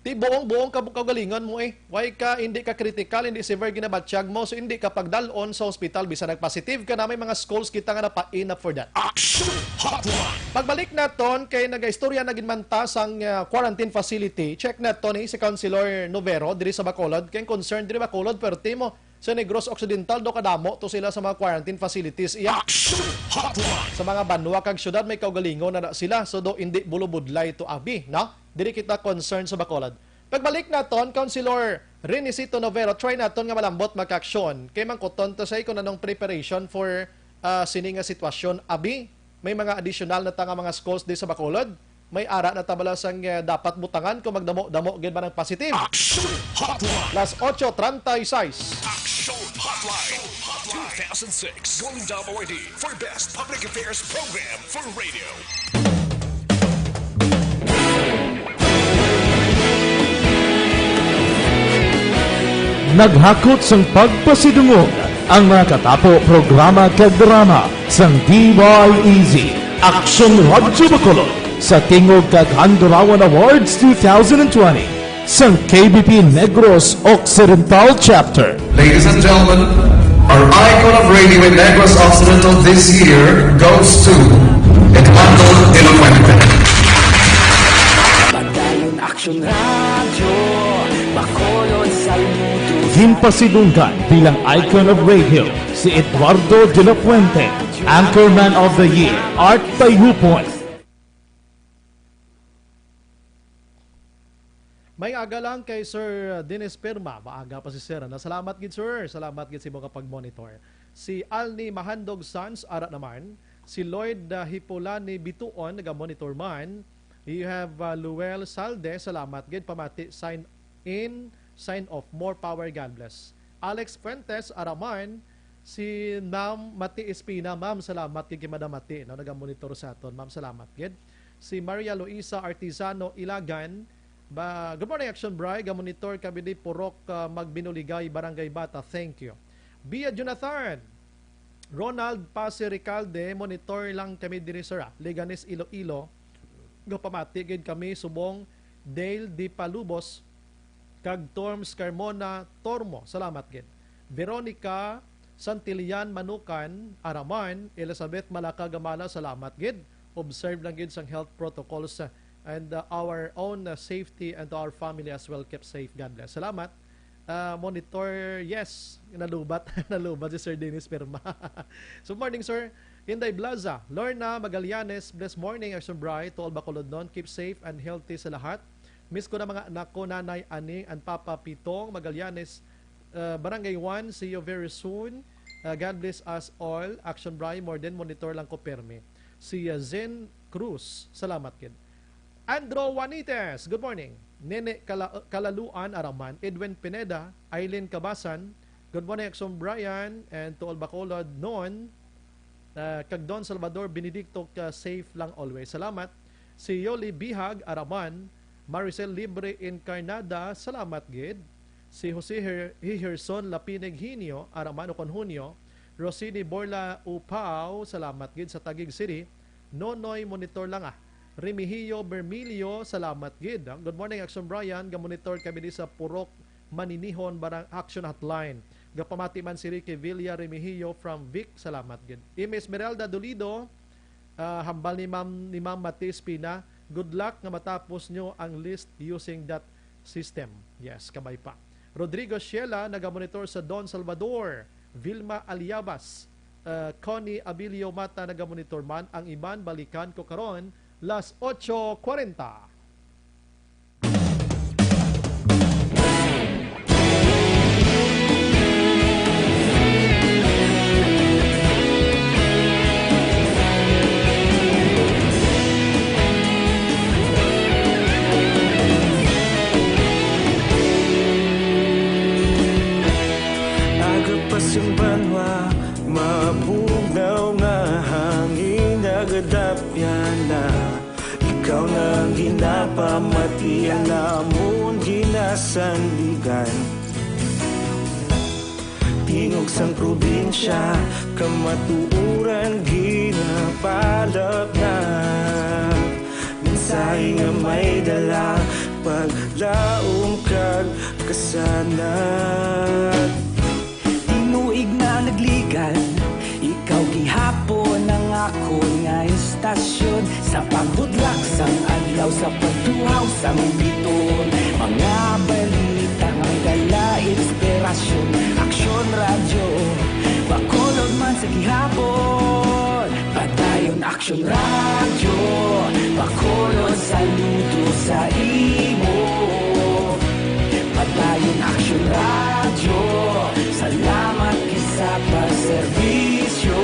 Ti buong-buong ka kaugalingon mo eh. Why ka hindi ka critical, hindi severe ginabatyag mo, so hindi ka pagdalon sa hospital bisan nag-positive ka na, may mga schools kita nga napa-in up for that. Action Hotline! Pagbalik naton kay nagaistorya na gid man ta sang, ah, quarantine facility. Check naton ni si Councilor Novero diri sa Bacolod. Kay concern diri Bacolod, perti mo. Sa Negros Occidental, do kadamo to sila sa mga quarantine facilities. Iya. Action Hotline! Sa mga banwa kag syudad, may kaugalingon na, na sila. So, do hindi bulubudlay to abi, no? Diri kita concerned sa Bacolod. Pagbalik naton, Councilor Renisito Novero, try naton nga malambot, mga ka-action. Kay mangkuton to sa kung anong preparation for, ah, sini nga sitwasyon. Abi, may mga additional na ta nga mga schools di sa Bacolod. May ara na ta bala sang, eh, dapat butangan kung magdamo-damo gid man ang positive. Action Hotline! Las ocho treinta y seis. Action Hotline two thousand six Golden Dome Awardee for Best Public Affairs Program for Radio. Naghakot sang pagpasidungog ang mga katapo programa kag drama sang D Y E Z, Aksyon Radyo Bacolod, sa Tingog kag Handurawan Awards two thousand twenty sang K B P Negros Occidental Chapter. Ladies and gentlemen, our icon of radio in Negros Occidental this year goes to Eduardo de la Fuente. Padayon Aksyon Radyo, Bacolod, Salmuto. Ginpasidunggan bilang icon of radio si Eduardo de la Fuente, Anchorman of the Year, Art Tayupon. May aga lang kay Sir Dennis Pirma. Maaga pa si Sir. Na, salamat gid, Sir. Salamat gid sa imo nga pag-monitor. Si Alni Mahandog Sons, ara naman. Si Lloyd, ah, Hipulani Bituon, naga-monitor man. You have, ah, Luel Salde, salamat gid. Pamati, sign in, sign off. More power, God bless. Alex Fuentes, ara man. Si Ma'am Mati Espina, ma'am, salamat gid kay Madam Mati, no, naga-monitor sa aton. Ma'am, salamat gid. Si Maria Luisa Artisano Ilagan, ba, "Good morning, Action Bri. Ga-monitor kami di Purok, ah, Magbinuligay, Barangay Bata. Thank you." Bia Jonathan, Ronald Pase Recalde, "Monitor lang kami diri, sir, ah. Leganes, Iloilo. Gapamati gid kami subong Dale Di Palubos kag Torms Carmona Tormo. Salamat gid." Veronica Santillan Manukan, ara man. Elizabeth Malaca Gamala, salamat gid. Observe lang gid sang health protocols, ah, and, uh, our own, uh, safety, and to our family as well. Keep safe. God bless. Salamat. Uh, monitor, yes, nalubat. Nalubat si Sir Dennis Perma. So, morning, sir. Inday Blaza, Lorna Magallanes, blessed morning, Action Bri, to all Bacolodnon, keep safe and healthy sa lahat. Miss ko na mga anak ko, Nanay Aning and Papa Pitong Magallanes, uh, Barangay one, see you very soon. Uh, God bless us all. Action Bri, more than monitor lang ko permi. Si, uh, Zen Cruz, salamat gid. Andro Juanites, good morning. Nene Kala-, Kalaluan Araman, Edwin Pineda, Aileen Cabasan, good morning, Action Brian, and to all Bacolod, Non, uh, kag Don Salvador Benedicto, ka safe lang always. Salamat. Si Yoli Bihag Araman, Maricel Libre Incarnada, salamat gid. Si Jose Her-, Hiherson Lapinig Hinio, Araman ukon Hunio, Rosini Borla Upao, salamat gid sa Taguig City. Nonoy, monitor lang, ah. Remigio Bermilio, salamat gid. Ah, good morning, Action Brian. Ga-monitor kami di sa Purok Maninihon, Barang Action Hotline. Gapamati man si Ricky Villa Remigio from Vic, salamat gid. Im Esmeralda Dolido, ah, hambal ni Ma'am, ni Ma'am Mati Espina, good luck nga matapos nyo ang list using that system. Yes, kabay pa. Rodrigo Shela, nagamonitor sa Don Salvador. Vilma Aliabas, ah, Connie Abilio Mata, nagamonitor man. Ang iban, balikan ko karon, las ocho cuarenta. Aga pa sing banwa, mabugnaw nga hangin, nagadapyan na. Ikaw na ang ginapamatian namon ginasandigan. Tingog sang probinsya, kamatuoran ginapalapnap. Mensahe nga may dala, paglaom kag kasanag. Tinuig na nagligan, ikaw gihapon ang akon nga istasyon. Sa pagbudlak sang adlaw, sa pagtuhaw sang bituon, mga balita nga may dala inspirasyon. Aksyon Radyo, Bacolod man sa gihapon. Padayon Aksyon Radyo, Bacolod, saludo sa imo. Padayon Aksyon Radyo, salamat gid sa pagserbisyo.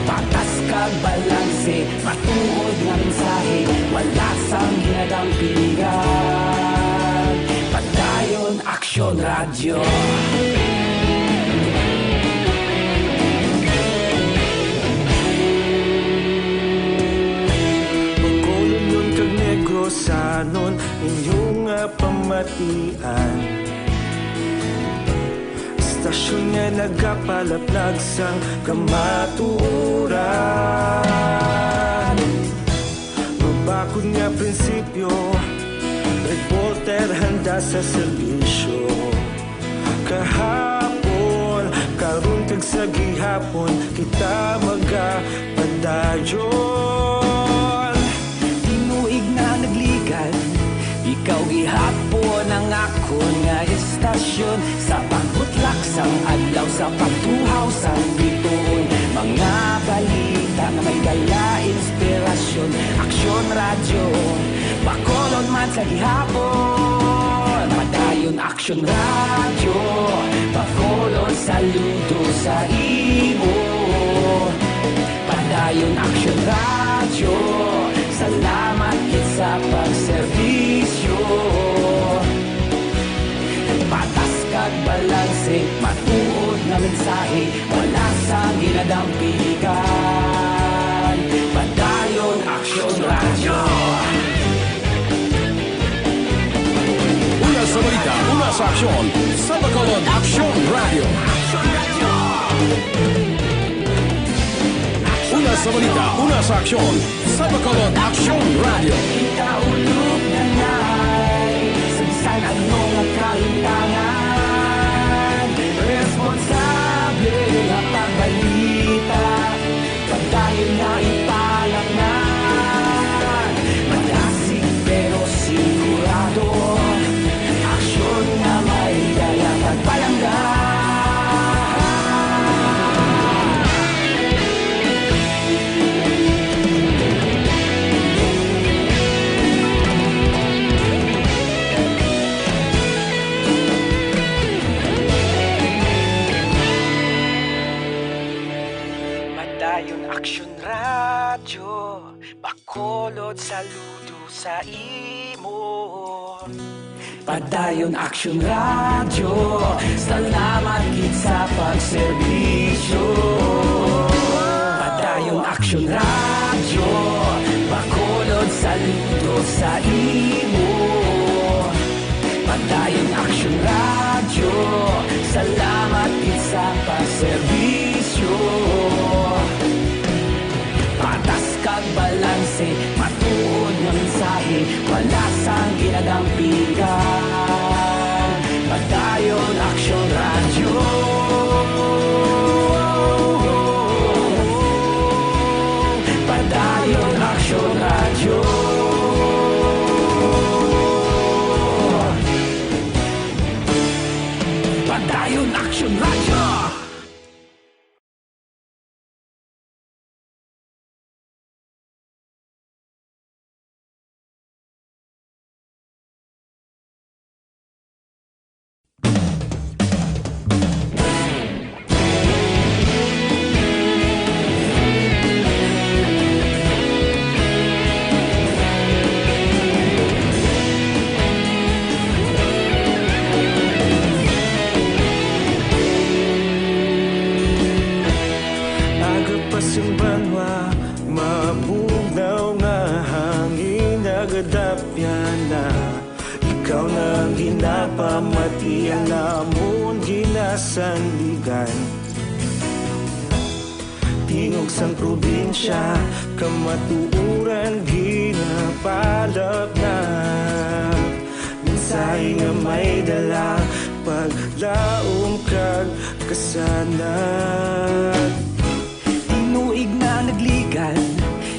Patas kag balanse, matuod nga mensahe, wala sang ginadampigan. Padayon Aksyon Radyo. Bacolodnon kag Negrosanon, inyo nga pamatian. Istasyon nga nagapalapnag sang kamatuoran. Mabakod nga prinsipyo, reporter handa sa serbisyo. Kahapon, karon kag sa gihapon, kita magapadayon. Tinuig na nagligan, ikaw gihapon ang akon nga istasyon. Sa pagbutlak sang adlaw, sa pagtuhaw sang bituon, mga balita nga may dala inspirasyon. Aksyon Radyo, Bacolod man sa gihapon. Padayon Aksyon Radyo, Bacolod, saludo sa imo. Padayon Aksyon Radyo, salamat gid sa pagserbisyo. Patas kag balanse, matuod nga mensahe, wala sang ginadampigan. Padayon Aksyon Radyo. Una sa balita, una sa aksyon, sa Bacolod Aksyon Radyo. Una sa balita, una sa aksyon, sa Bacolod Aksyon Radyo. Kita ulog na nay, sa bisan ano nga kalimtangan, responsable nga pagbalita. Padayon nga ipalapnag Padayon Aksyon Radyo, Bacolod, saludo sa imo. Padayon Aksyon Radyo, salamat gid sa pagserbisyo. Padayon Aksyon Radyo, Bacolod, saludo sa imo. Padayon Aksyon Radyo, salamat gid sa pagserbisyo. Patas kag balanse, matuod nga mensahe, wala sang ginadampigan. Padayon Aksyon Radyo. Padayon Aksyon Radyo. Padayon Aksyon Radyo. Aga pa sing banwa, mabugnaw nga hangin, nagadapyan na. Ikaw na ang ginapamatian namon, ginasandigan. Tingog sang probinsya, kamatuoran ginapalapnap. Mensahe nga may dala, paglaom kag kasanag. Tinuig na nagligad,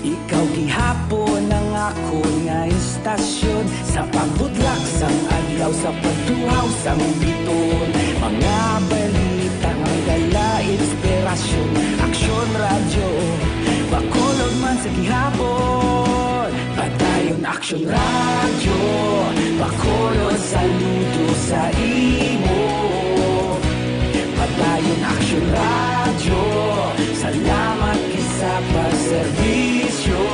ikaw gihapon ang akon nga istasyon. Sa pagbutlak sang adlaw, sa pagtuhaw sang bituon, mga balita nga may dala inspirasyon. Aksyon Radyo, Bacolod man sa gihapon. Padayon Aksyon Radyo, Bacolod, saludo sa imo. Padayon Aksyon Radyo, salamat gid sa pagserbisyo.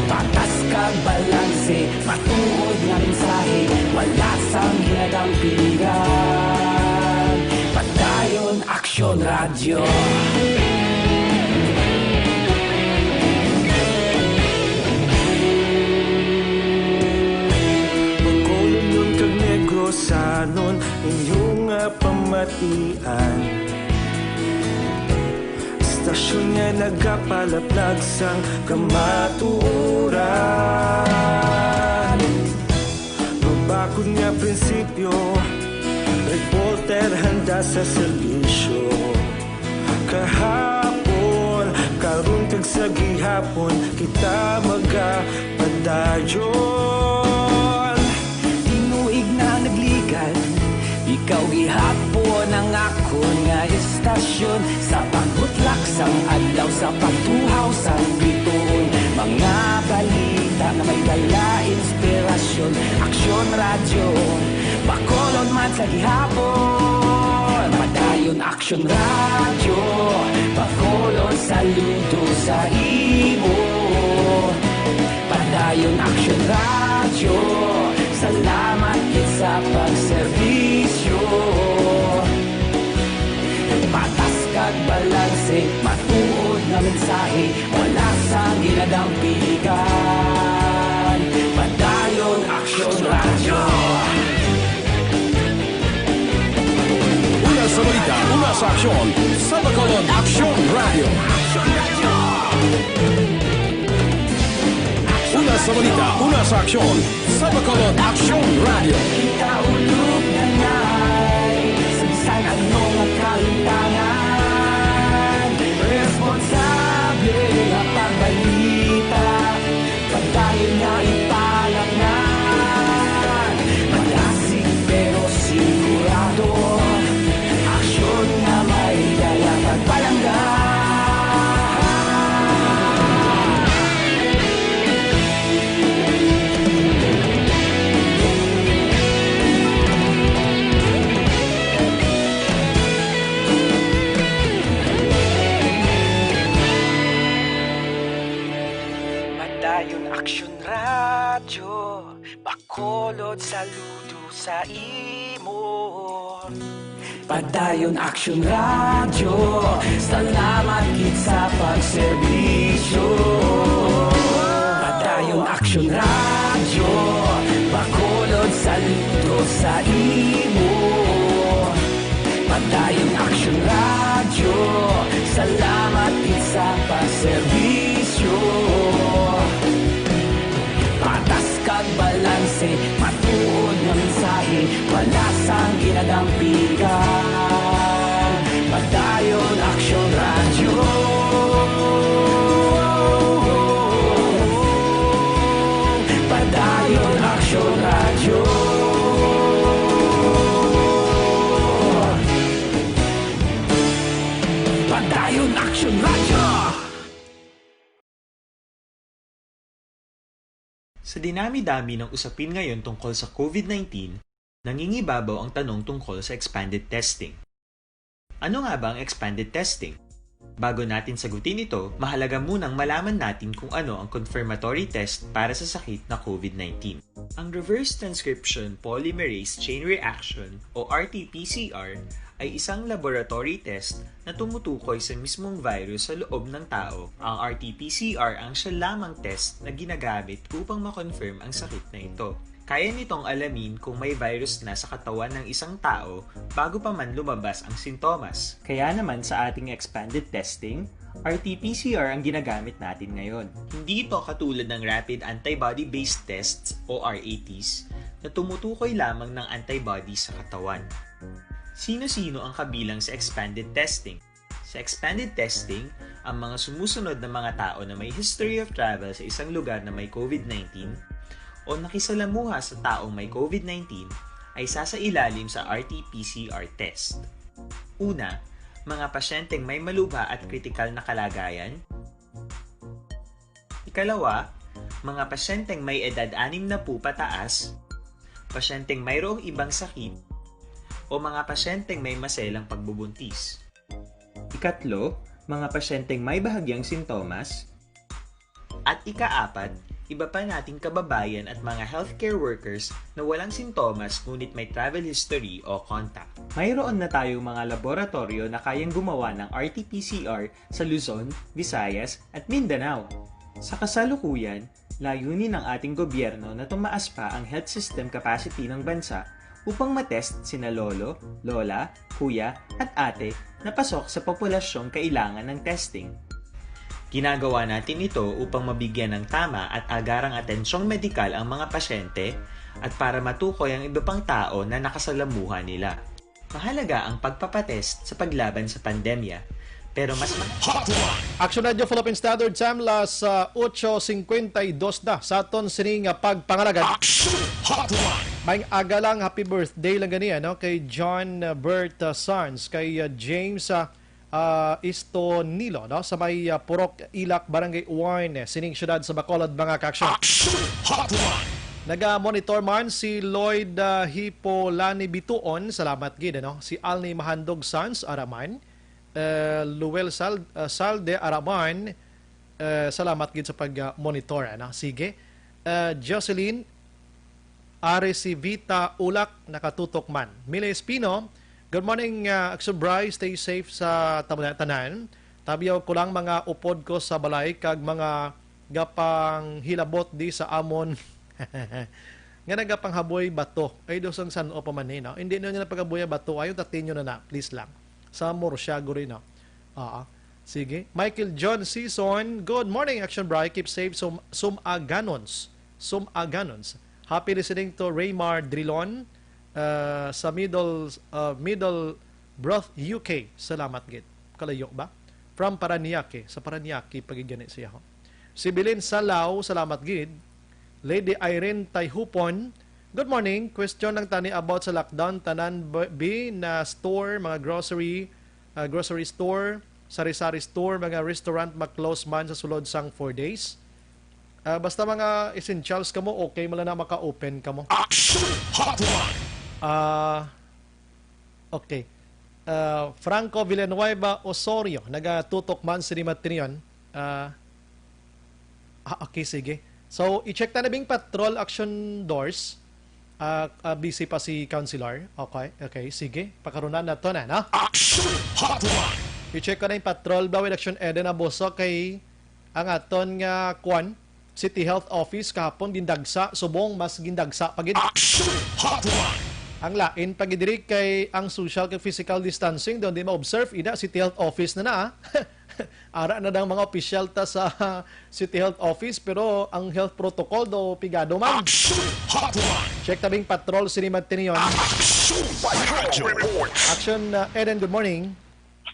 Patas kag balanse, matuod nga mensahe, wala sang ginadampigan. Padayon Aksyon Radyo. Bacolodnon kag Negrosanon, inyo nga pamatian. Istasyon nga nagapalaplag sang kamatuoran. Mabakod nga prinsipyo, reporter handa sa serbisyo. Kahapon, karon kag sa gihapon, kita magapadayon. Tinuig na nagligad, ikaw gihapon ang akon nga istasyon. Sa pagbutlak sang adlaw, sa pagtuhaw sang bituon, mga balita nga may dala inspirasyon. Aksyon Radyo, Bacolod man sa gihapon. Padayon Aksyon Radyo, Bacolod, saludo sa imo. Padayon Aksyon Radyo, salamat gid sa pagserbisyo. Patas kag balanse, matuod nga mensahe, wala sang ginadampigan. Padayon Aksyon Radyo. Una sa balita, una sa aksyon, sa Bacolod Aksyon Radyo. Una sa balita, una sa aksyon, sa Bacolod Aksyon Radyo. Kita ulog na ngay, sa bisan ano nga kalimtangan, responsable nga pagbalita, padayon nga ipalapngan. Madasig pero sigurado, aksyon nga may dala pagpalangga. Radyo, Bacolod, saludo sa imo. Padayon Action Radyo, salamat gid sa pagserbisyo. Padayon Action Radyo, Bacolod, saludo sa imo. Padayon Action Radyo, salamat gid sa pagserbisyo. Patas kag balanse, matuod nga mensahe, wala sang ginadampigan. Padayon Action Radyo. Padayon Action Radyo. Padayon Action Radyo. Sa dinami-dami ng usapin ngayon tungkol sa COVID nineteen, nangingibabaw ang tanong tungkol sa expanded testing. Ano nga ba ang expanded testing? Bago natin sagutin ito, mahalaga munang malaman natin kung ano ang confirmatory test para sa sakit na COVID nineteen. Ang reverse transcription polymerase chain reaction o R T P C R ay isang laboratory test na tumutukoy sa mismong virus sa loob ng tao. Ang R T P C R ang siya lamang test na ginagamit upang ma-confirm ang sakit na ito. Kaya nitong alamin kung may virus na sa katawan ng isang tao bago pa man lumabas ang sintomas. Kaya naman sa ating expanded testing, R T P C R ang ginagamit natin ngayon. Hindi ito katulad ng rapid antibody-based tests o R A Ts na tumutukoy lamang ng antibody sa katawan. Sino-sino ang kabilang sa expanded testing? Sa expanded testing, ang mga sumusunod na mga tao na may history of travel sa isang lugar na may COVID nineteen o nakisalamuha sa taong may COVID nineteen ay sasailalim sa R T P C R test. Una, mga pasyenteng may malubha at kritikal na kalagayan. Ikalawa, mga pasyenteng may edad anim na po pataas, pasyenteng mayroong ibang sakit, o mga pasyenteng may maselang pagbubuntis. Ikatlo, mga pasyenteng may bahagyang sintomas. At ikaapat, iba pa nating kababayan at mga healthcare workers na walang sintomas ngunit may travel history o contact. Mayroon na tayong mga laboratoryo na kayang gumawa ng R T P C R sa Luzon, Visayas, at Mindanao. Sa kasalukuyan, layunin ng ating gobyerno na tumaas pa ang health system capacity ng bansa upang matest sina lolo, lola, kuya, at ate na pasok sa populasyong kailangan ng testing. Ginagawa natin ito upang mabigyan ng tama at agarang atensyong medikal ang mga pasyente at para matukoy ang iba pang tao na nakasalamuha nila. Mahalaga ang pagpapatest sa paglaban sa pandemya, pero mas ma- Hotline! Action Radio Philippine Standard Time, las, ah, ocho cincuenta y dos na sa aton sini nga pagpangalagad. Action Hotline! May aga lang, happy birthday lang gani, ano, kay John, ah, Bert, ah, Sons, kay, ah, James, ah, ah, Istonilo, no, sa may, ah, Purok Ilak, Barangay Uwain, eh, sining siyudad sa Bacolod, mga ka-action. Action Hotline! Naga-monitor man si Lloyd, ah, Hipolani Bituon, salamat gid, ano, si Alni Mahandog Sons, ara man, eh, Luel Sal-, ah, Salde, ara man, eh, salamat gid sa pag, ah, monitor, ano. Sige. Eh, Jocelyn Arecivita Ulak, nakatutok man. Mila Espino, good morning, ah, Action Bri. Stay safe sa tanan-, tanan. Tabyaw ko lang mga upod ko sa balay kag mga gapanghilabot di sa amon nga nagapanghaboy bato. Ay, do sang san-o pa man ni, no? Hindi nyo na paghaboy bato. Ayaw tatinyo na na, please lang. Sa Murciago rin, no? Oo. Sige. Michael John Season, good morning, Action Bri. Keep safe, sum-, sum-aganons. Sum-aganons. Happy listening to Raymar Drilon, uh, sa Middle, uh, Middlesbrough, U K. Salamat gid. Kalayo ba? From Paranaque. Sa Paranaque, pagigani siya ho. Si Belen Salao, salamat gid. Lady Irene Tayhupon, good morning. Question lang tani about sa lockdown. Tanan b-, bi na store, mga grocery, ah, grocery store, sari-sari store, mga restaurant, ma-close man sa sulod sang four days. Ah, basta mga essentials kamo, okay man lang na maka-open kamo. Action Hotline! Ah, okay. Ah, Franco Villanueva Osorio, nagatutok man sini matinion. Ah, ah, okay, sige. So, i-check ta na bing patrol, Action Dors. Ah, ah, busy pa si Councilor. Okay, okay, sige. Pakaruna na to na, no? Action Hotline! I-check ko na yung patrol ba with Action Eden Abuso kay ang aton nga kwan, City Health Office kahapon gindagsa, subong mas gindagsa pa gid. Action Hotline! Ang lain pa gid diri kay ang social kag physical distancing doon di ma-observe, ina City Health Office na na, ah. Ara na dang mga opisyal ta sa City Health Office, pero ang health protocol do pigado man. Action Hotline! Check tabing patrol sini Magtinion. Action Patrol Report! Action, uh, Eden, good morning.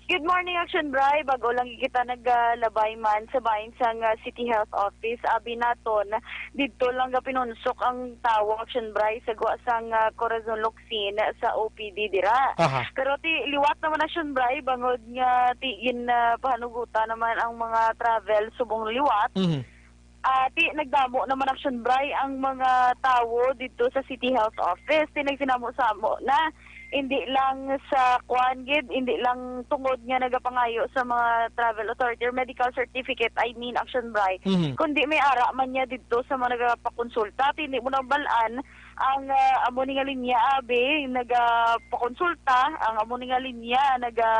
Good morning, Action Bray. Bago lang kita nagalabay man sa bahin sang, uh, City Health Office, abi naton, didto lang gapinunsok ang tawo, Action Bray, sa gwa sang, uh, Corazon Locsin sa O P D dira. Aha. Pero ti liwat naman na siya, Bray, bangod nga ti gin, ah, pahanugutan naman ang mga travel subong liwat. Mhm. Ah, ti nagdamo naman, Action Bray, ang mga tawo dito sa City Health Office. Ti nagsinamo-samo na, hindi lang sa kuan gid, hindi lang tungod nga nagapangayo sa mga travel authority or medical certificate, I mean, Action Bray, Mhm. kundi may ara man niya dito sa mga nagapakonsulta. Ti hindi mo na balaan ang, ah, amo ni nga linya, abi, nagapakonsulta, ang amo ni nga linya, naga,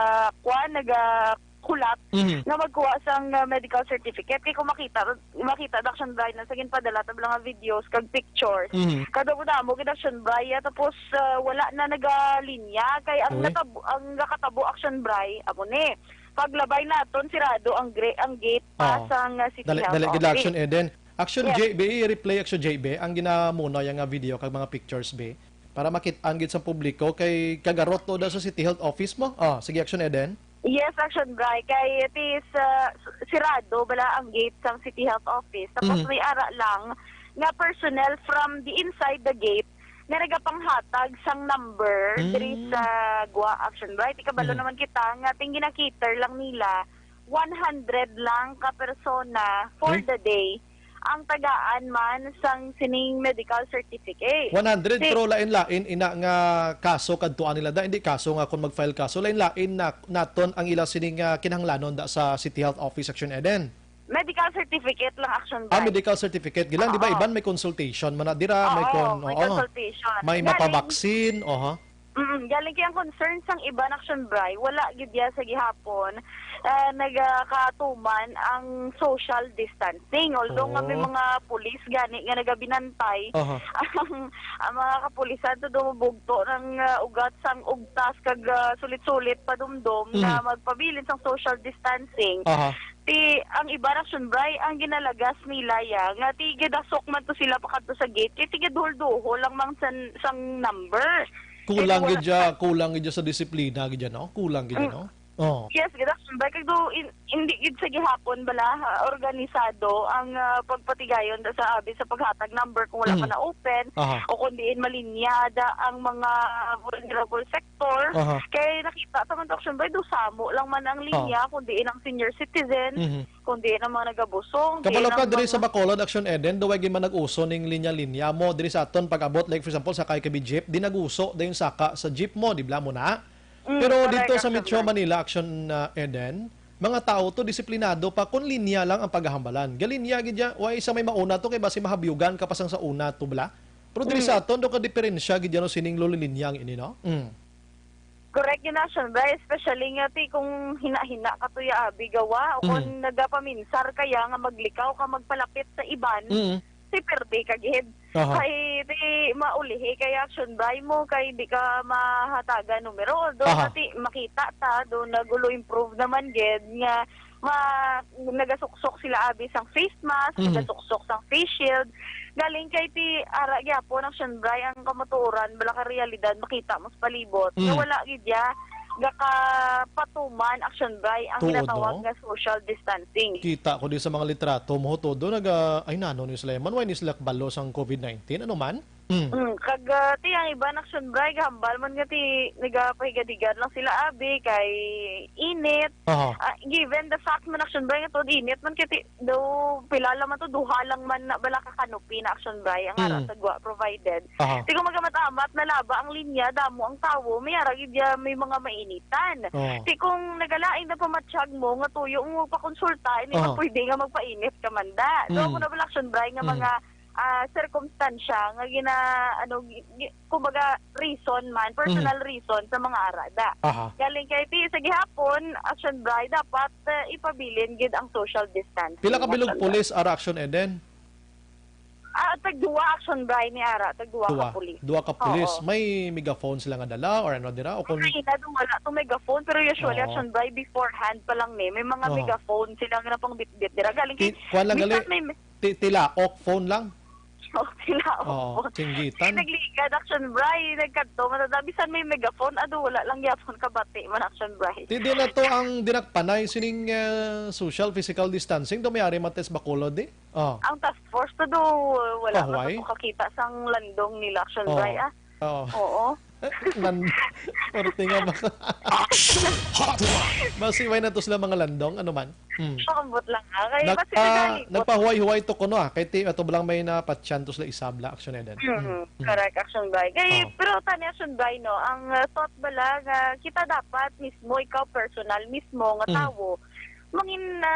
kuan, nagahulat Mhm. nga magkuha sang, ah, medical certificate. Kay kung makita, makita, Action Bray, na sa ginpadala ta bala nga videos kag pictures. Mhm. Kadamo-damo gid, Action Bray, ah, tapos, ah, wala na nagalinya. Kay ang Uy. natabo, ang nakatabo, Action Bray, amo ni, paglabay naton, sirado ang gra-, ang gate pa Oo. sang, ah, City Dali, Health dali gid, Office. Action Eden. Action Yes. J B, i-replay, Action J B, ang ginamuno yang nga video kag mga pictures, be. Para makit-an gid sa publiko kay kagarot to da sa City Health Office mo. Oh, sige, Action Eden. Yes, Action Bray. Kay it is, uh, s-, sirado bala ang gate sang City Health Office. Tapos Mhm. may ara lang nga personnel from the inside the gate nga nagapanghatag sang number Mm. diri sa Gwa, Action Bray. Ti kabalo Mhm. naman kita nga ting ginakater lang nila one hundred lang ka persona for Uy. the day ang tagaan man sang sining medical certificate. One hundred, Si- pero lain-lain ina nga kaso kadtuan nila da, hindi kaso nga kung mag-file kaso, lain-lain na naton ang ila sining, ah, kinahanglanon da sa City Health Office, Action Eden. Medical certificate lang, Action Ah, Bray. Medical certificate gilang, di ba? Oo. Iban may consultation man na dira, may Oo, kon-, may oo. consultation. May Galing mapabaksin, oha. Mm, galing kay ang concern sang iban, Action Bray, wala gid ya sa gihapon, ah, nagakatuman ang social distancing. Although nga may Oh. mga pulis gani nga nagabinantay, Aha. ang, ang mga kapulisan to dumubugto ng, ah, ugat sang ugtas kag, ah, sulit-sulit padumdom nga Mm. magpabilin sang social distancing. Aha. Ti, ang iban, Action Bray, ang ginalagas nila ya, nga ti gidasok man to sila pakadto sa gate, kay ti giduhol-duhol lang mang san-, sang number. Kulang Kay gid wala siya, kulang gid siya sa disiplina gid siya, no? Kulang gid siya, Mm. no? Oh. Yes, gid, Action Bray. Kay do, in-, hindi gid sa gihapon bala, ha, organisado ang, ah, pagpatigayon da sa abi sa paghatag number kung wala Mm. pa na-open Aha. o kung diin malinya da ang mga vulnerable sector. Aha. Kay nakita ta man, Action Bray, do samo lang man ang Oh. linya, kung diin ang senior citizen, Mhm. kung diin ang mga nagabusong, Kabalo diin ka ang diri mga sa Bacolod, Action Eden, do way gid man nag-uso ning linya-linya mo diri sa aton pag-abot, like for example, sakay ka jeep, di nag-uso dayon saka sa jeep mo, di bala mo na? Mm, Pero correct, dito sa Action Metro Bray. Manila, Action, uh, Eden, mga tao to disiplinado pa kung linya lang ang paghahambalan. Galinya gid ya, way sa may mauna to kay basi mahabyugan ka pa sang sa una to bala. Pero diri Mm. sa aton do ka diferensya gid ya no sining lulilinya ang ini, no? Mm. Correct yun, Action Bray, especially nga ti kung hina-hina ka to ya abi gawa o kung Mm. nagapaminsar ka ya nga maglikaw ka magpalapit sa iban, Mm. ti pirdi ka gid. Aha. Kay ti maulihi kay, Action Bray, mo kay di ka mahatagan numero. Although Aha. nga ti makita ta do nagulo improve naman gid nga ma-, nagasuksok sila abi sang face mask, Mhm. nagasuksok sang face shield. Galing kay ti ara gyapon, Action Bray, ang kamatuoran bala ka realidad makita mo sa palibot nga Mm. wala gid ya gakapatuman, Action Bray, ang Tuod, ginatawag no? nga social distancing. Kita ko di sa mga litrato mo, todo naga, ay, nano ni sila man, way ni sila kabalo sang covid nineteen, ano man? Mm. Mm, kag ah, ti ang iban, Action Bri, gahambal man nga ti nagapahigadhigad lang sila abi kay init. Aha. Ah, given the fact man, Action Bri, nga tuod init man kay ti daw pila lang man to, duha lang man na bala ka canopy na, Action Bri, ang ara Mm. sa gwa provided. Aha. Ti kung magamat-amat na laba ang linya, damo ang tawo, may ara gid ya, may mga mainitan. Oh. Ti kung nagalain na pamatsyag mo nga tuyo mo pakonsulta, hindi Aha. man pwede nga magpainit ka man da. So, Mm. amo na bala, Action Bri, nga Mm. mga ah, sirkumstansya nga gina ano gi- gi- kumbaga reason man, personal reason sa mga arada. Aha. Galing kay ti sa gihapon, Action Bri, dapat ah, ipabilin gid ang social distance. Pila ka bilog pulis ara, Action Eden? Ah, tagduwa, Action Bri, ni ara, tagduwa Duwa. Ka pulis. Duwa ka pulis. Oo. May megaphone sila nga dala or ano dira? O kung... Ang kaina, wala to megaphone, pero usually, Oo. Action Bri, beforehand pa lang ni, may mga Oo. megaphone sila nga napangbitbit dira. Galing kay, Ti-, kuwan lang gali? Minsan may, Ti-, tilaok phone lang? Oh, sila, Oo, oo. singgitan. Nagligad, Action Bri, nagkadto, matanda, bisan may megaphone, ado, wala lang gyapon kabati man, Action Bri. Ti di na to ang dinakpanay sining ah, social physical distancing do may ari man tes Bacolod di? Oh. Ang task force to do, wala Pahuway? man to kakita sang landong nila, Action Oo. Bri, ah. Oo. Oo. Nan, parte nga baka. Masiway na to sila mga landong, ano man. Hmm. Pakambot lang, ah. Kay Nag, basta ah, nagalikot. Nagpahuway-huway to kuno ah. Kay ti, ato lang may napatyan to sila isabla, Action Eden. Mm, correct, Action Bri. Kay, Oh. Pero tani, Action Bri, no, ang uh, thought bala nga kita dapat mismo, ikaw personal, mismo nga Mm. tawo, mangin na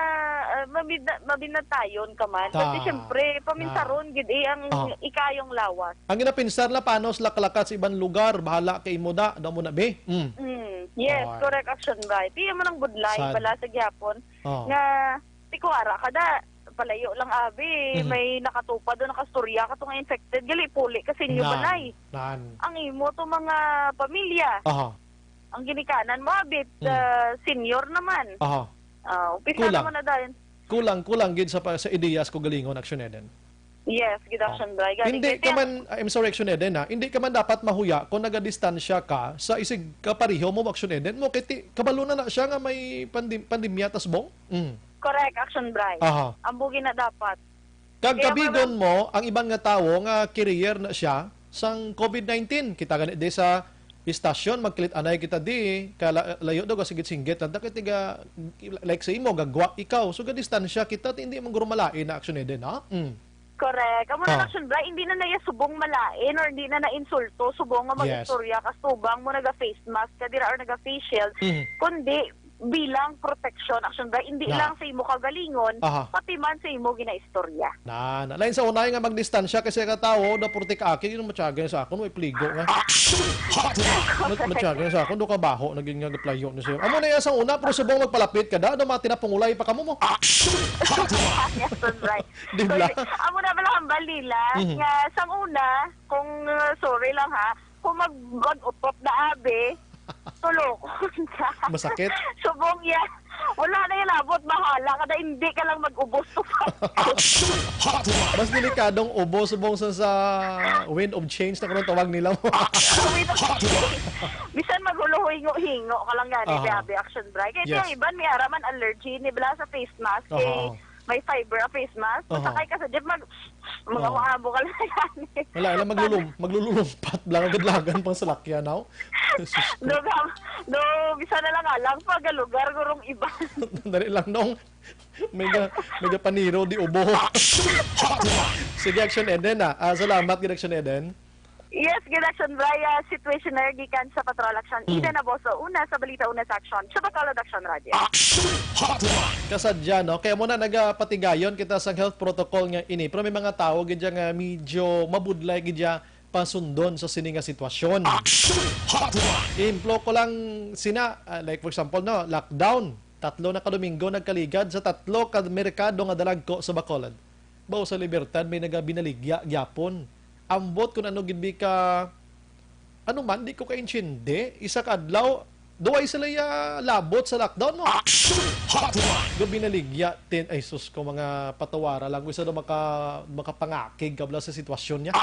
uh, mabida, mabinatayon ka man. Ta- Kasi syempre, paminsaron gid eh ang Oh. ikayong lawas. Ang ginapinsar na paano sa laklakat sa ibang lugar, bahala kay imo da, daw mo na be. Mm. Mm, yes, Alright. Correct, Action Bri. Ti man ang budlay Sad. Bala sa gihapon Oh. nga ti kuwara ka da palayo lang abi, Mhm. May nakatupa do, nakastorya ka to nga infected, gali puli ka sa inyo Nan. Balay. Nan. Ang imo to mga pamilya. Aha. Ang ginikanan mo abit Mm. ah, senior naman. Aha. Ah, umpisa Kulang. Naman na dayon. Kulang, kulang gid sa pa- sa ideas ko galingon, Action Eden. Yes, gid, Action Bri. Hindi ka man, I'm sorry, Action Eden, ha? Hindi ka man dapat mahuya kung nagadistansya ka sa isig kapareho mo, Action Eden, mo kay ti- kabalo na na siya nga may pandim- pandemya tas bong. Mm. Correct, Action Bri. Aha. Ang bugi na dapat. Kag Kaya kabigon mo ang iban nga tawo nga carrier na siya sang covid nineteen. Kita gani di sa istasyon, magkilit anay kita di, kalayo daw, kasigit-singgit lang ta kay tiga, like sa imo, gagwa ikaw. So, gadistansya kita, ti hindi man guro malain na, Action Eden, ha? Mm. Correct. Amo na, Ah. Action Bri, hindi na naya subong malain or hindi na nainsulto subong nga Yes. mag-istorya ka subang mo naga-face mask ka dira or naga-face shield, Mhm. kundi bilang protection, Action Bri, hindi Na. Lang sa imo kagalingon, Aha. Pati man sa imo ginaistorya. Na, na. Lain sa unay nga magdistansya kasi ka tawo, daw purti ka aki, yun matyagay sa akon, may pligo nga. Mat- Matyagay sa akon, do kabaho, naging nga gaplayo na siya. Amo na yan sa una, pero subong magpalapit ka da, daw mati na pangulay pa kamo mo. Yes, right. Di ba? So, amo na pala hambal nila Mhm. nga sang una, kung uh, sorry lang ha, kung mag mag-upop na abi, tulok. Masakit? Subong yan. Wala na yung labot, bahala ka na, hindi ka lang mag-ubos. Mas delikadong ubo subong sa, sa wind of change na karon tawag nila mo. Bisan maghuluhingo-hingo ka lang gani, Aha. Grabe, Action Bri. Kaya Yes. Yung iban may araman allergy, ni bala sa face mask, Aha, eh, aha. May fiber ang face mask. Aha. Masakay ka sa jeep, mag, mga Oo. maabo ka lang yan. Wala, wala, maglulum, maglululumpat lang, agad-lagan pang salakyan, now. Jesus ko. Do, gam- do, bisa na lang alang pag lugar gurong iba. Dali lang, nong. Mega, mega paniro, di ubo. Sige, Action Eden, ah. Ah, salamat, gid, Action Eden. Yes, gid, Action Bri, ah, situationer gikan sa Patrol Action. Mm. Eden Aboso, una sa Balita, una sa Action. Sa Bacolod Action Radio. Kasadya, no? Kaya mo na nagapatigayon kita sa health protocol nga ini. Pero may mga tao, gid, nga medyo mabudlay, gid, pasundon sa sini nga sitwasyon. Implo ko lang sina, ah, like for example, no, lockdown. Tatlo na ka Domingo nagkaligad sa tatlo ka merkado nga dalagko sa Bacolod. Bao sa Libertad may nagabinaligya gyapon. Ambot kung ano gid bi ka, ano man, di ko kaintindi. Isa ka adlaw, duway sila ya labot sa lockdown, no? Gabinaligya, tin, ay sus ko, mga patawara lang. Gusto daw maka, makapangakig kabla sa sitwasyon niya.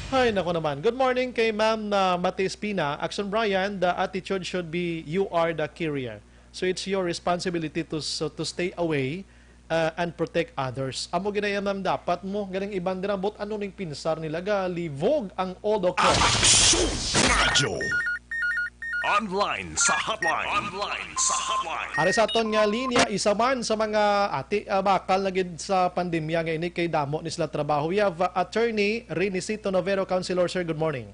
Ay, nako naman. Good morning kay Ma'am, ah, Mati Espina. Action Brian, the attitude should be, "You are the carrier. So it's your responsibility to, so, to stay away uh, and protect others. Amo ginayam dapat mo ganing iban dira, but ano ning pinsar nila, galibog ang old okra. Aksyon Radyo. Online sa hotline. Online sa hotline. Ari sa aton nga linya, isa man sa mga ati, ah, bakal na gid sa pandemya nga ini kay damo ni sila trabaho. We have, uh, Attorney Renicito Novero, Councilor. Sir, good morning.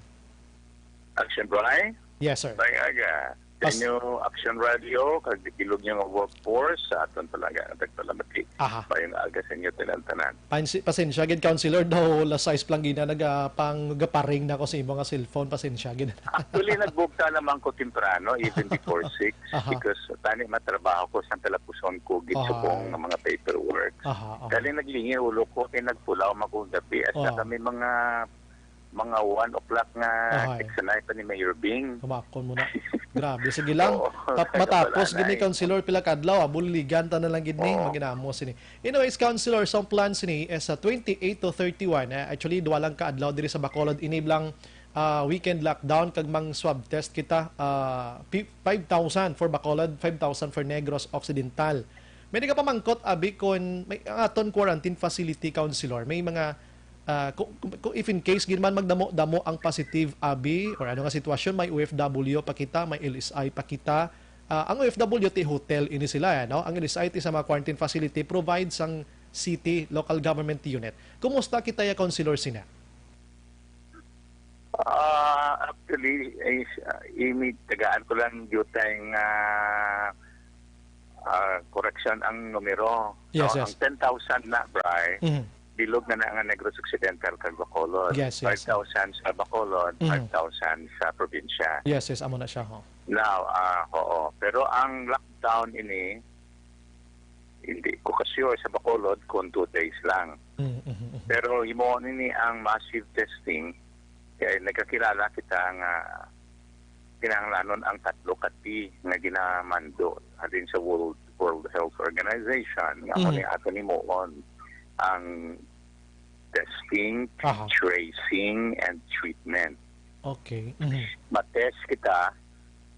Action, Bri. Yes, sir. May aga. Sa Pas- inyo Action Radio, kag bilog niyo nga workforce, sa aton talaga, nagpalamati. Aha. Mayong aga sa inyo, tanan-tanan. Pansi-, pasensya gid, Councilor, daw las sais pa lang gina nagapanggaparing na ko sa imo nga cellphone. Pasensya gid. Actually, nagbugta naman ko temprano, even before six, Aha. because tani matrabaho ko sa talapuson ko, gid Aha. subong nga mga paperwork. Aha, aha. Dali naglingi ulo ko, kay nagpulaw man ko gabi. Asa Wow. kami mga mga one o'clock nga Ahay. Text na pa ni Mayor Bing. Kumakon mo na. Grabe, sige lang. Oo, Tap-, matapos gini, Councilor, pila ka adlaw, ah, buligan ta na lang gid ni, Oo. maginamos ini. Anyways, Councilor, sa plan sini is sa twenty-eight to thirty-one. Eh, actually, duwa lang ka adlaw diri sa Bacolod. Inib lang, ah, weekend lockdown kag mang swab test kita, ah, pi-, five thousand for Bacolod, five thousand for Negros Occidental. May nagapamangkot, abi, kung may, ang aton quarantine facility, Councilor, may mga Ah, kung, kung, kung if in case gid man magdamo-damo ang positive, abi, or ano nga sitwasyon, may O F W pa kita, may L S I pa kita. Ah, ang O F W ti hotel ini sila, eh, no? Ang L S I ti sa mga quarantine facility provide sang city local government unit. Kumusta kita ya, Councilor, sina? Ah, actually, is, ah, imi-, tagaan ko lang jutay nga, ah, koreksyon ang numero. Yes, So, yes. ang ten thousand na, Bri, Mhm. bilog na na nga Negros Occidental kag Bacolod. Yes, yes. Five thousand sa Bacolod, Mhm. five thousand sa probinsya. Yes, yes, amo na siya, ho. Now, ah, oo. Pero ang lockdown ini, hindi ko ka-sure sa Bacolod kung two days lang. Mhm, mhm, mhm. Pero himuon ini ang massive testing, kay nagkakilala kita nga kinahanglanon ang tatlo ka T nga ginamando halin sa World, World Health Organization, nga amo Mhm. ni aton himuon ang testing, Aha. tracing, and treatment. Okay. Mhm. Ma-test kita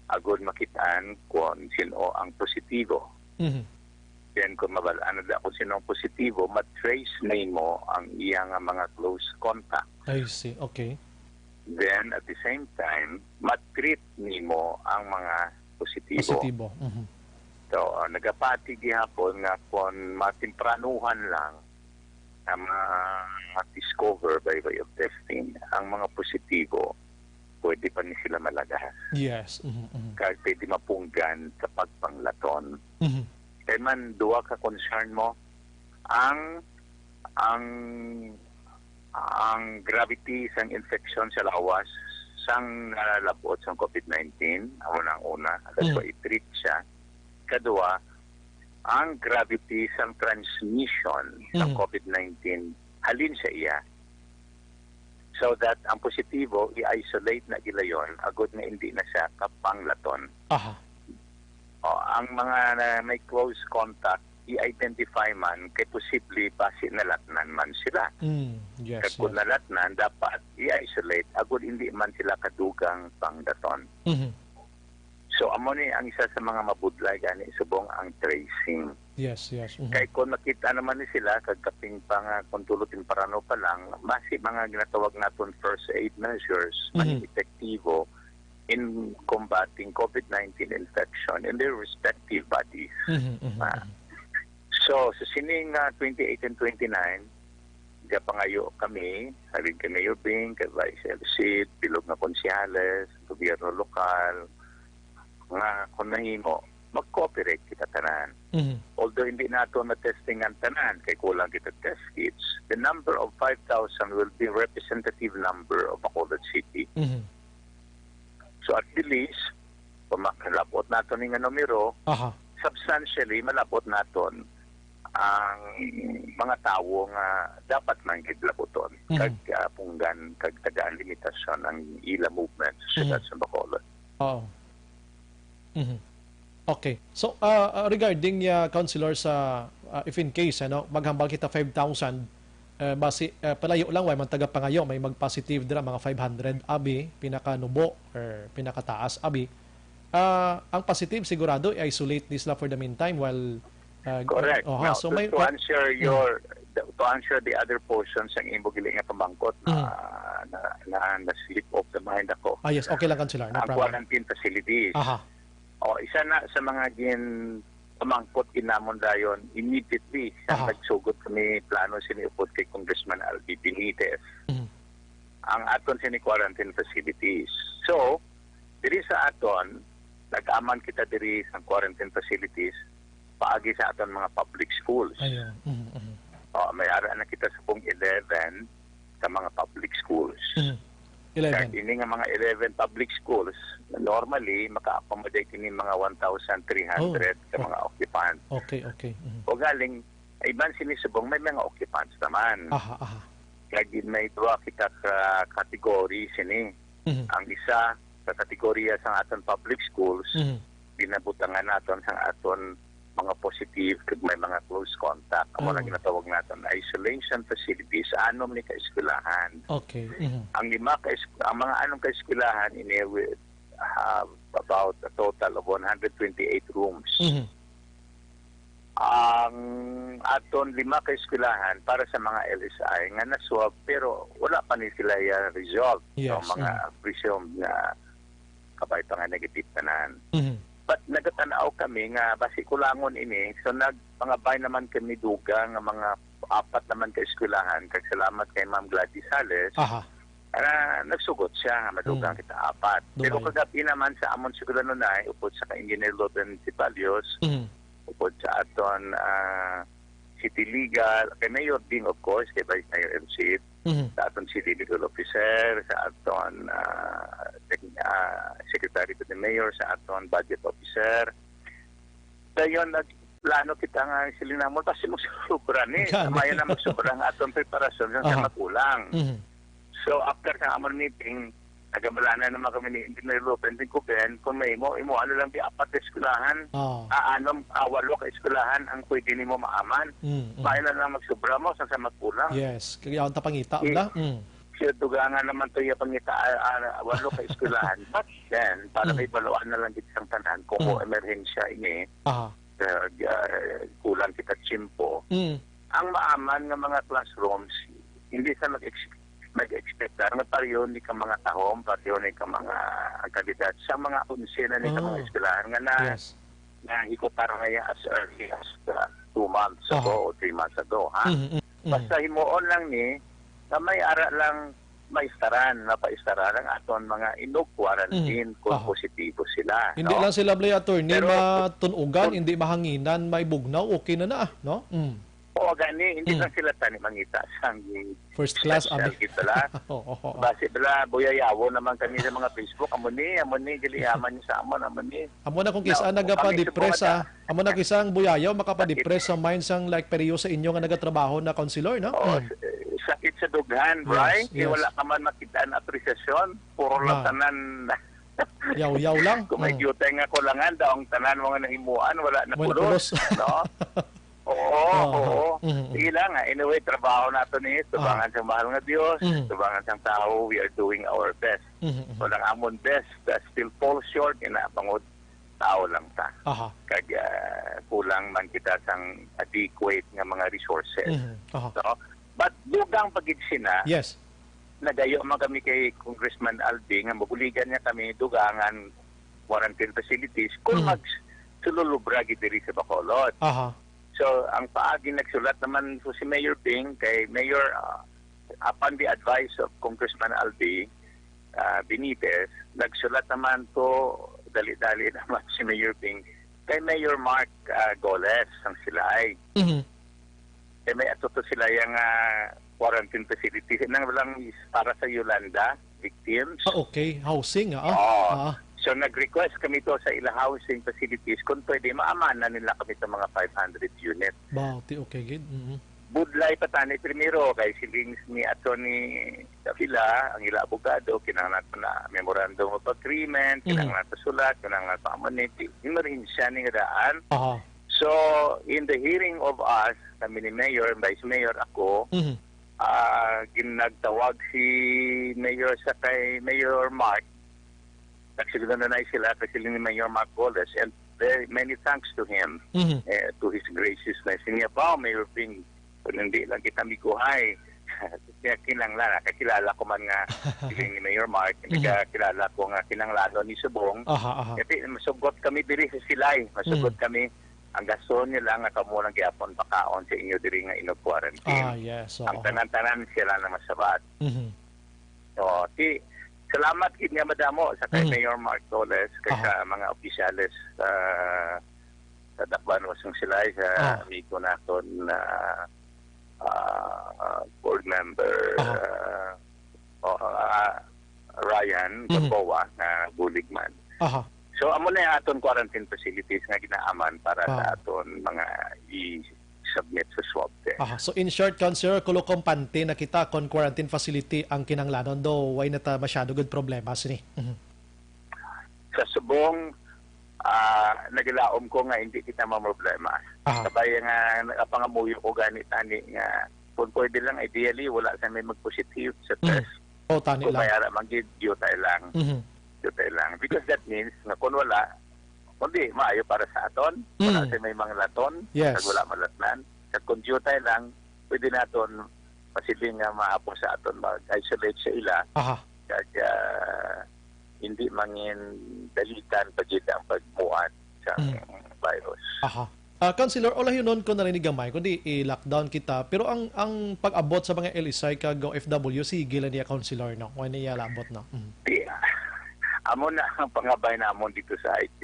agud makitaan kung sino ang positibo. Mhm. Then, kung mabal-an na da kung sino ang positibo, ma-trace nimo ang iya nga mga close contact. I see. Okay. Then, at the same time, ma-treat nimo ang mga positibo. Positibo. Mhm. So, ah, nagapati gihapon nga kung matempranuhan lang na ma-discover by way of testing ang mga positibo, pwede pa ni sila malagas. Yes. Mhm, mhm. Kag pwede mapunggan sa pagpanglaton. Mhm. Kay man, duha ka concern mo, ang, ang, ang gravity sang infection sa lawas sang nalab-ot sang COVID nineteen, amo na ang una, that's Mhm. why i-treat siya. Kadua, ang gravity sang transmission sang Mhm. COVID nineteen halin sa iya. So that ang positibo, i-isolate na gilayon, agud nga hindi na siya kapanglaton. Aha. O, ang mga na may close contact, i-identify man, kay posible basi nalatnan man sila. Mm, yes, Kag kung yes. nalatnan, dapat i-isolate, agud hindi man sila kadugang panglaton. Mhm. So, amo ni ang isa sa mga mabudlay gani subong ang tracing. Yes, yes. Mhm. Kay kung makita naman ni sila, kag kaping pa nga kung tulo temprano pa lang, basi mga ginatawag naton first aid measures, Mhm. man epektibo in combating COVID nineteen infection in their respective bodies. Mhm, mhm, Ah. mhm. So, sa sining, ah, twenty-eight and twenty-nine, gapangayo kami, halin kay Mayor Bing, kay Vice L C, bilog nga konsehales, gobyerno lokal, nga kung nahimo, mag-cooperate kita tanan. Mhm. Although hindi nato na-testing ang tanan, kay kulang kita test kits, the number of five thousand will be representative number of Bacolod City. Mhm. So at the least, kung makalabot nato ni nga numero, Aha. substantially malabot naton ang mga tawo nga dapat man gid labuton Mhm. kag, ah, punggan kag tagaan limitasyon ang ila movement sa syudad Mhm. sa Bacolod. Oo. Mhm. Okay. So, ah, ah, regarding, ah, Councilor, sa, ah, if in case, ano, maghambal kita five thousand, eh, basi, eh, palayo lang, way man taga pangayo, may mag-positive dira, mga five hundred abi, pinakanubo, or pinakataas abi. Ah, ang positive, sigurado, i-isolate ni sila for the meantime while, Uh, Correct. Oha, Now, so to, may to pa- answer Mm. your, the, to answer the other portion sang imo gili nga pamangkot, Mm. na, na, na, na slip of the mind ako. Ah, yes, okay lang, Councilor. No Ang problem. quarantine facilities. Aha. O, isa na sa mga gin pamangkot kinamon dayon immediately sang Aha. nagsugod kami plano sini upod kay Congressman Albi Benitez. Mm. Ang aton sini quarantine facilities. So, diri sa aton, nag-aman kita diri sa quarantine facilities paagi sa aton mga public schools. Ayun. Mhm, mhm. Oh, may ara na kita sa pong eleven ka mga public schools. Mhm. Eleven. Kag ini nga mga eleven public schools, normally, maka-accommodate ini mga one thousand three hundred Oh, ka oh. mga occupants. Okay, okay. Mhm. O galing, iban sini subong may mga occupants naman. Aha, aha. Kag may duha kita ka category sini. Mhm. Ang isa ka kategorya sang aton public schools, Mhm. ginabutangan naton sang aton mga positive kag may mga close contact. Amo na Oh. ginatawag naton isolation facilities sa anom ni ka eskwelahan. Okay. Mhm. Ang lima ka es-, ang mga anom ka eskwelahan ini will have about a total of one hundred twenty-eight rooms. Mhm. Ang aton lima ka eskwelahan para sa mga L S I nga na-swab, pero wala pa ni sila ya resolved. Yes, So, mga mm. presumed nga kabay pa nga negative tanan. Mhm. But nagatan-aw kami nga basi kulangon ini. So, nagpangabay naman kami dugang nga mga apat naman ka eskwelahan. Kag salamat kay Ma'am Gladys Sales. Aha. Ah, nagsugot siya nga madugang Mm. kita apat. Pero Dumay. kagabi naman sa amon siguro nunay, upod sa kay Engineer Loren Ceballos, Mhm. upod sa aton, ah, City Legal, kay Mayor Ding, of course, kay Vice Mayor Elsit, Mhm. sa aton City Legal Officer, sa aton, ah, sec-, ah, Secretary to the Mayor, sa aton Budget Officer. Dayon, nagplano kita nga sila namon, basi magsubra ni. Gani. Mayo na magsubra ang aton preparasyon sa Aha. magulang. Mhm. So, after sa amon meeting, nagabalanan naman kami ni Engineer Ruben Tincuben, kung may imo, imo ano lang di apat ka eskwelahan, Oo. ah, ano, ah, walo ka eskwelahan ang pwede nimo maaman. Mm, mm. Mayo na lang magsubra mo sa, sa magulang. Yes, kaya ang tapangita, Eh, wala? Mm. siya dugangan naman to yung pangita, ah, ah, walo ka eskwelahan. But then, para Mm. may baluan na lang gid sang tanan, kung Mm. mo emerhensya ini, Aha. ah, ah, kulang kita tiyempo. Mm. Ang maaman nga mga classrooms, hindi sa mag-ex-, mag-expectar nga pareho ni ka mga tahom, pareho ni ka mga kalidad sa mga onse na ni ka mga Oh. eskwelahan nga na, Yes. na hikutar na ya as early as, uh, two months ago Aha. o three months ago, ha? Mm, mm, mm. Basta himuon lang ni na may ara lang maistaran, mapaistaran ang aton mga inug quarantine Mhm. kung Aha. positibo sila, Hindi no? lang sila, Blay, attorney, Pero matun-ugan, kung hindi mahanginan, may bugnaw, okay na na, no? Mm. Oo, gani, hindi Mm. lang sila tani mangita sang First class, special abi. gid bala. Oo, oo, oo. Basi bala, buyayawo naman kami sa mga Facebook, amo ni, amo ni, gali yaman ni sa amon, amo ni. Amo na kung kis-a No, nagapa-depress, kami sa ah. Amo na kis-a ang buyayaw, makapadepress sa mind sang, like, pareho sa inyo nga nagatrabaho na counselor, no? Oo, Mm. s-, sakit sa dughan, Yes, Bri. Kay yes. wala ka man makita ang apresasyon. Puro lang Ah. tanan. Yaw-yaw lang. Kung may Mm. duty nga kulangan, daw ang tanan mo nga nahimuan, wala na Wala pulos, pulos. no? Oo, Oo. oo. Mm, mm. Sige lang, ah. Anyway, trabaho nato ni, tubangan Ah. sa mahal nga Dios, Mm. tubangan sa tao, we are doing our best. Mm, mm. So, ang amon best, uh, still fall short, ina, bangod tao lang ta. Aha. Kag, ah, kulang man kita sang adequate nga mga resources. Mhm. Aha. No? But dugang pa gid sina, Yes. nagayo man kami kay Congressman Albi nga mabuligan niya kami dugangan quarantine facilities kung Mhm. magsululubra gid diri sa Bacolod. Aha. So, ang paagi nagsulat naman po si Mayor Bing kay Mayor, ah, upon the advice of Congressman Albi, ah, Benitez, nagsulat naman to, dali-dali naman si Mayor Bing, kay Mayor Mark, ah, Goles, ang Silay. Mhm. Kay may ato to sila yung, ah, quarantine facility. Nang lang is para sa Yolanda victims. Ah, okay. Housing, ah. Oo. Ah. So, nag-request kami to sa ila housing facilities kung pwede, maamanan nila kami sa mga five hundred units. Ba, ti-, okay, gid. Mhm. Budlay pa tani primero kay siling ni Attorney Davila, ang ila abogado, kinahanglan pa na memorandum of agreement, Mhm. kinahanglan pa sulat, kinahanglan pa amo ni, emerhensya ni nga daan. Aha. So, in the hearing of us, kami ni Mayor, Vice Mayor, ako, Mhm. ah, ginagtawag si Mayor sa kay Mayor Mark. Nagsiguro na na sila kasi ni Mayor Mark Goles and Very many thanks to him, Mhm. eh, to his graciousness. Niya ba, Mayor Ping, kung hindi lang kita miguhay, niya kinanglan, kakilala ko man nga siling ni Mayor Mark, Mhm. nagkakilala ko nga kinanglanon ni Subong. Aha, aha. Kasi masugot kami diri sa Silay, masugot Mhm. kami, ang gason niya lang nga kamo lang gyapon pakaon sa inyo diri nga inyo quarantine. Ah, yes, Ang oo. tanan-tanan sila na masabat. Mhm. Oo, si, salamat gid nga madamo sa kay Mhm. Mayor Mark Toles, kay Aha. sa mga opisyales sa, sa Dakbayan Western Silay, sa Ah. amigo naton na, ah, board member, Aha. ah, o, ah, Ryan Mhm. Gamboa, na bulig man. Aha. So, amo na yung aton quarantine facilities nga ginaaman para sa Ah. aton mga i-submit sa swab test. Aha. So, in short, Councilor, kulukompante na kita kon quarantine facility ang kinahanglanon, do way na ta masyado gud problema sini. Mhm. Sa subong, ah, nagilaom ko nga hindi kita mamroblema. Aha. Sabay nga nakapangamuyo ko gani tani nga kung pwede lang, ideally, wala sa may mag-positive sa Mhm. test. Oh, tani Kung lang. may ara man gid, due tayo lang. Mhm. Due tayo lang. Because that means nga kung wala, kundi maayo para sa aton, wala Mm. sa may manglaton, Yes. kag wala malatnan. Kag kung due tayo lang, pwede naton pasiling nga maapos sa aton mag-isolate sa ila. Aha. Kag, ah, hindi mangin dalikan pa gid ang pagmuat sa Mm. virus. Aha. Ah, Councilor, ulayonon ko na rin ni gamay, kundi i-lockdown kita. Pero ang, ang pag-abot sa mga L S I kag O F W, sige lang niya, Councilor, no? Wala niya labot, no? Mm. Di, amo na ang pangabay namon dito sa I T.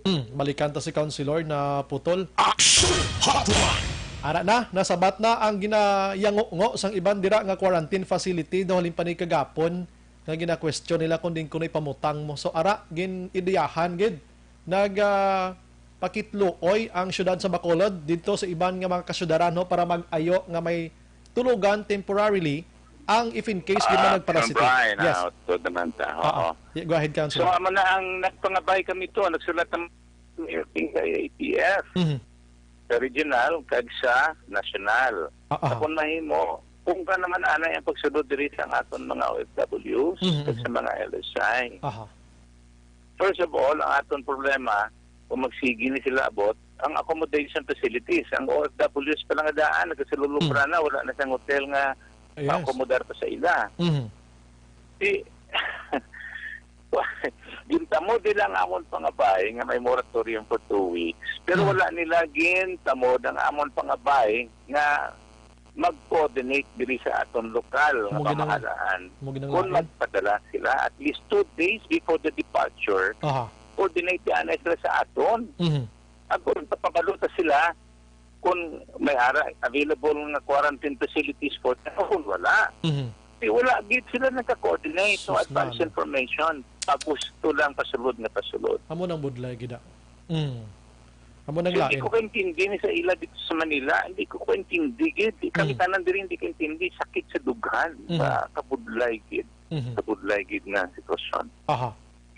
Hmm, balikan ta si Councilor na putol. Action Hotline! Ara na, nasabat na ang ginayango-ngo sang iban dira nga quarantine facility daw halin pa ni kagapon nga gina-question nila kung din kuno ipamutang mo. So, ara, gin-ideyahan gid. Nag, ah, pakitluoy ang siyudad sa Bacolod didto sa iban nga mga kasyudaran, no, para mag-ayo nga may tulugan temporarily ang if in case gid man Ah, nagparasitik. John Brian, Yes. ah, to naman ta. Ah, Oo. ah. Yeah, go ahead, So, Councilor. amo na ang nagpangabay kami to. Nagsulat ang Mayor Ping sa A T F, Mhm. sa regional, kag sa national. Ah, ah. Sa kung mahimo, kung ka naman anay ang pagsunod diri sa aton mga O F Ws, Mhm, kag mhm. sa mga L S I. Aha. First of all, ang aton problema, kung magsigi ni sila abot, ang accommodation facilities, ang O F Ws pa lang nga daan, nagasalulupra Mm. na, wala na sang hotel nga Yes. maakomodar pa sa ila. Mhm. Di, gintamod nila ang amon pangabay nga may moratorium for two weeks, pero Mm. wala nila gintamod ang amon pangabay nga mag-coordinate diri sa aton lokal nga Amo ginang-, pamahalaan amo ginang kung lain. magpadala sila at least two days before the departure, Aha. coordinate anay sila sa aton. Mhm. At kung papabalo ta sila kung may ara available nga quarantine facilities for them o kung wala. Mhm. Di wala gid sila nagka-coordinate, no Sus, advance na, no. information. Pagusto lang pasulod nga pasulod. Amo nang budlay gid, ah. Mm. Amo nang Hindi lain. ko kaintindi ni sa ila dito sa Manila. Hindi ko kaintindi gid. Kami Mm. tanan diri hindi kaintindi. Sakit sa dughan. Mhm. Sa kabudlay gid. Mhm. Kabudlay gid nga sitwasyon. Aha.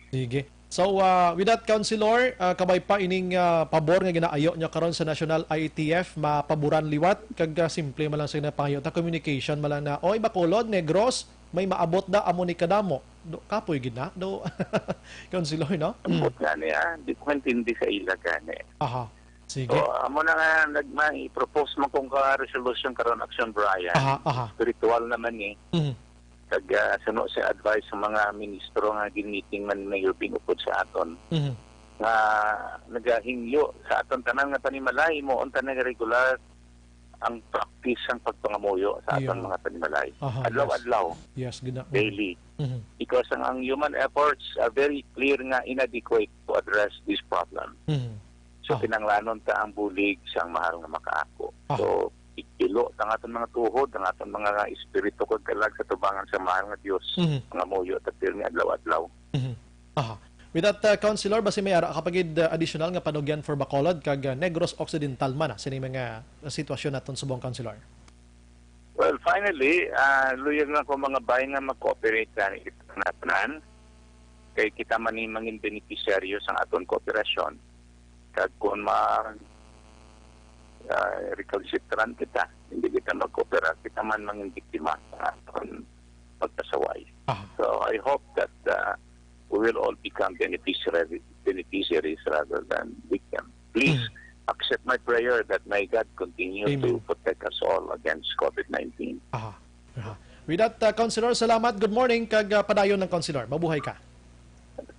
Sige. So, ah, with that, Councilor, ah, kabay pa ining, ah, pabor nga ginaayo nyo karon sa National I A T F, mapaboran liwat, kag, ah, simple man lang sa ginapangayo ta, communication man lang na, "Oy, Bacolod, Negros, may maabot da, amo ni kadamo." Do, kapoy gid na, do, Councilor, no? Mm. Ambot nga niya, di ko intindi sa ila gani. Aha. Sige. O, amo na nga, nag-, may propose man kong ka resolution karon, Action Brian. Aha, aha. Spiritual naman ni. Mhm. Kag, ah, suno sa advice sa mga ministro nga gin-meeting man ni Mayor Bing upod sa aton, Mhm. nga nagahingyo sa aton tanan nga panimalay, mo unta nga regular ang practice sang pagpangamuyo sa aton Yeah. mga panimalay. Aha, Adlaw-adlaw, yes. Yes, gina-, daily. Mhm. Because ang, ang human efforts are very clear nga inadequate to address this problem. Mhm. So, Ah. kinanglanon ta ang bulig sang Mahal nga Makaako. Ah. So, igpilo ang aton mga tuhod, ang aton mga espiritu kag kalag sa tubangan sa Mahal nga Dios. Mhm. Nga muyo ta pirmi adlaw-adlaw. Mhm. Aha. With that, uh, Councilor, basi may ara ka pa gid, uh, additional nga panugyan for Bacolod kag, uh, Negros Occidental man, ah, sini mga sitwasyon naton subong, Councilor? Well, finally, ah, luyag lang ko mga bay nga mag-cooperate gani kita nga tanan. Kay kita man ni mangin benepisyaryo sang aton kooperasyon. Kag kung ma-, ah, recalcitrant kita, hindi kita mag-cooperate, kita man mangin biktima sa aton pagpasaway. Aha. So, I hope that, ah, we will all become beneficiary, beneficiaries rather than victims. Please accept my prayer that may God continue to Amen. protect us all against COVID nineteen. Aha. Aha. With that, uh, Councilor, salamat. Good morning, kag, uh, padayon ng Councilor. Mabuhay ka.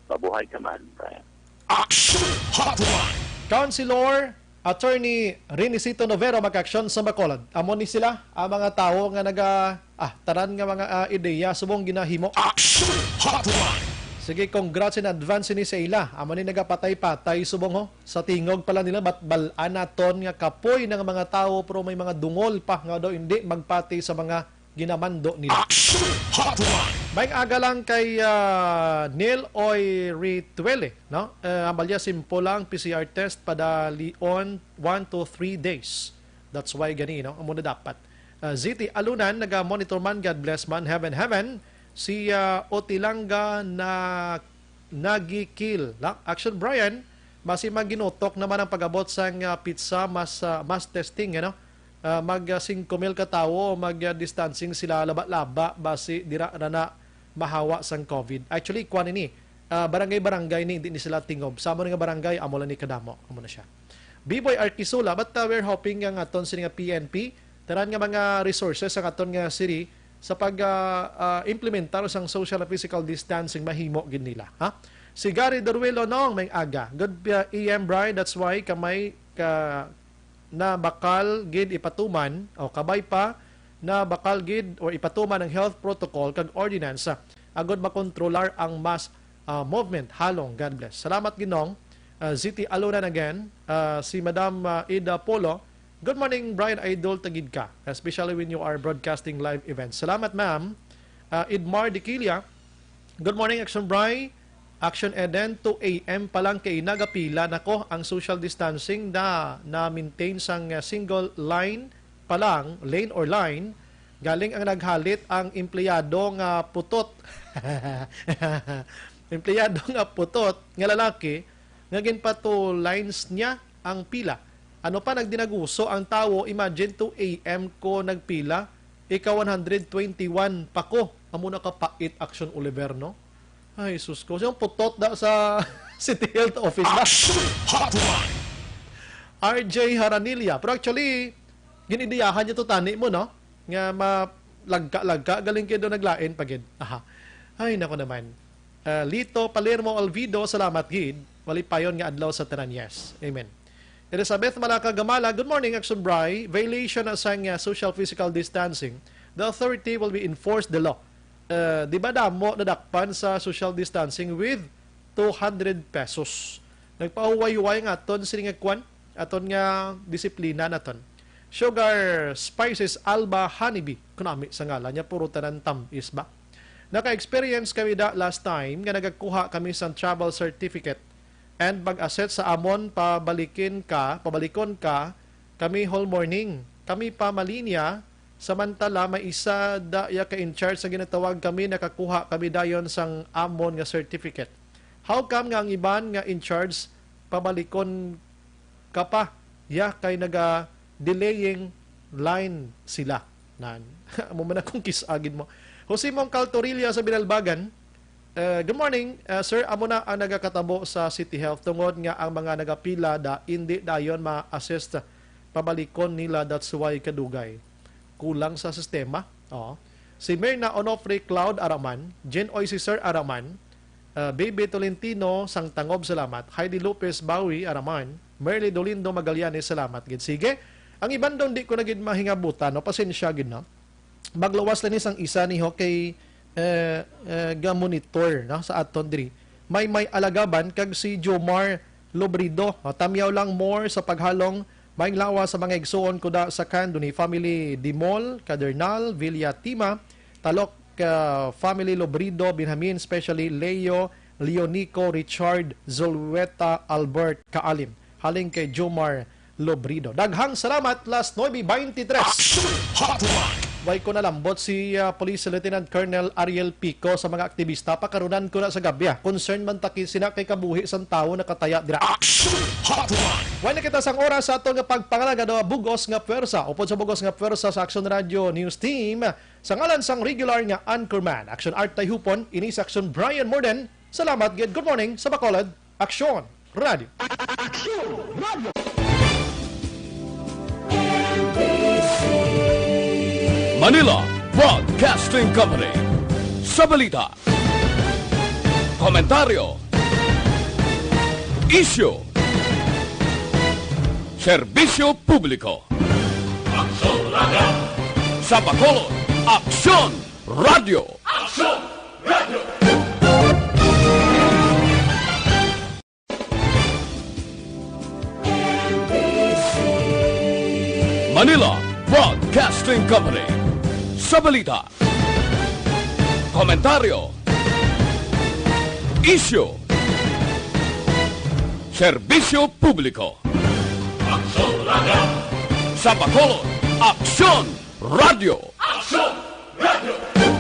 Mabuhay ka man, Brian. Action Hotline. Councilor Attorney Renisito Novero mag-aksyon sa Bacolod. Amo ni sila ang mga tawo nga naga, ah, tanan nga mga, ah, ideya subong ginahimo. Action Hotline. Sige, congrats in advance ni sa ila. Amo ni nagapatay-patay subong ho. Sa tingog pala nila, bat bal-an naton nga kapoy ng mga tawo, pero may mga dungol pa nga daw hindi magpati sa mga ginamando nila. Action Hotline. May aga lang kay, ah, Neil Oy Rituele, no? Eh, ang balya, simple lang, P C R test, padalion, one to three days. That's why gani, no? Amo na dapat. Ah, Z T Alunan, naga-monitor man, God bless man, heaven, heaven. Si, ah, Otilanga na nagikil. La-, Action Brian, basi maginutok naman ang pag-abot sang, ah, pizza, mas, ah, mass testing, ano? Ah, mag, ah, singko mil ka tawo, mag, ah, distancing sila laba-laba, basi dira ra na mahawa sang COVID. Actually, kwan ini, ah, barangay-barangay ni, hindi ni sila tingob. Sa amo nga barangay, amo lang ni kadamo. Amo na siya. B-Boy Arquisula, but, ah, we're hoping nga aton sini nga P N P, tanan nga mga resources sa aton nga city, sa pag, ah, ah, implementar sang social and physical distancing, mahimo gid nila, ha? Si Gary Doruelo, Nong, may aga. Good, ah, A M, Bri, that's why kamay ka na bakal gid ipatuman, o kabay pa na bakal gid or ipatuman ang health protocol kag ordinance, ah, agud makontrolar ang mass, ah, movement. Halong, God bless. Salamat, Ginong. Ah, Z T Alunan again, ah, si Madam, ah, Ida Polo, "Good morning, Brian Idol, tagid ka, especially when you are broadcasting live events." Salamat, ma'am. Ah, Idmar Diquilia, "Good morning, Action Bri, Action Eden, two A M pa lang kay nagapila na ko ang social distancing na na-maintain sang, ah, single line pa lang, lane or line, galing ang naghalit ang empleyado nga putot." Empleyado nga putot nga lalaki nga ginpa-two lines niya ang pila. Ano pa, nagdinaguso ang tawo. Imagine, two A M ko nagpila, ika one hundred twenty-one pa ko. Amo na kapait, Action Oliver, no? Ay, sus ko. Siyang putot da sa City Health Office ba? Action Hotline. R J Haranilla. Pero actually, ginidiyahan niya to tani mo, no? Nga malagka-lagka, galing kayo doon naglain pa gid. Aha. Ay, nako naman. Ah, Lito Palermo Olvido, salamat gid. Malipayon nga adlaw sa tanan. Yes. Amen. Elizabeth Malaka Gamala, "Good morning, Action Bri. Violation na sang, ah, social physical distancing. The authority will be enforce the law." Ah, di ba damo nadakpan sa social distancing with two hundred pesos? Nagpahuway-huway nga aton sini nga kwan, aton nga disiplina naton. Sugar Spices Alba Honeybee. Kunami sa ngalan niya, puro tanan tamis ba? Naka-experience kami da last time nga nagakuha kami sang travel certificate and mag-assist sa amon pabalikin ka, pabalikon ka kami whole morning. Kami pa malinya, samantala may isa da ya ka in charge nga ginatawag kami, nakakuha kami dayon sang amon nga certificate. How come nga ang iban nga in charge pabalikon ka pa, ya kay naga delaying line sila. Nan. Amo man akong kis-a gid mo. Jose Mong Caltorilla sa Binalbagan, eh, "Good morning, eh, sir. Amo na ang nagakatabo sa City Health tungod nga ang mga nagapila da indi dayon ma-assist, pabalikon nila, that's why kadugay. Kulang sa sistema." Oo. Si Mirna Onofre Cloud Araman, Jen Oy si Sir Araman, ah, Baby Tolentino sang Tangob, salamat. Heidi Lopez Bawi Araman, Merly Dolindo Magallanes, salamat gid. Sige, ang iban daw di ko na gid mahingabutan, no? Pasensya gid, no? Magluwas lang ni sang isa ni ho kay, eh, eh, ga-monitor, no, sa aton diri. May, may Alagaban kag si Jomar Lobrido. O, tamyaw lang more sa paghalong. Maayong lawas sa mga igsuon ko da sa Candoni family, Dimol, Cadernal, Villatima, Talok, ah, family, Lobrido, Benjamin, especially Leo, Leonico, Richard, Zulueta, Albert, Kaalim. Halin kay Jomar Lobrido. Daghang salamat, las nuebe veintitrés. Action Hotline. Way ko nalambot si, ah, Police Lieutenant Colonel Ariel Pico sa mga aktibista. Pakarunan ko na sa gabi, ah. Concern man ta kay sina kay kabuhi sang tawo nakataya dira. Action Hotline. Way na kita sang oras sa aton nga pagpangalagad, ah, bugos nga pwersa. Upod sa bugos nga pwersa sa Action Radio News Team, sa ngalan sang regular nga anchorman, Action Art Tayhupon, ini si Action Brian Morden. Salamat gid. Good morning sa Bacolod. Aksyon Radio. Manila Broadcasting Company. Sa balita, komentaryo, isyu, serbisyo publiko. Aksyon Radio. Sa Bacolod, Aksyon Radio. Aksyon Radio. Manila Broadcasting Company. Sa balita, komentaryo, isyu, serbisyo publiko. Aksyon Radio. Sa Bacolod, Aksyon Radio. Aksyon Radio.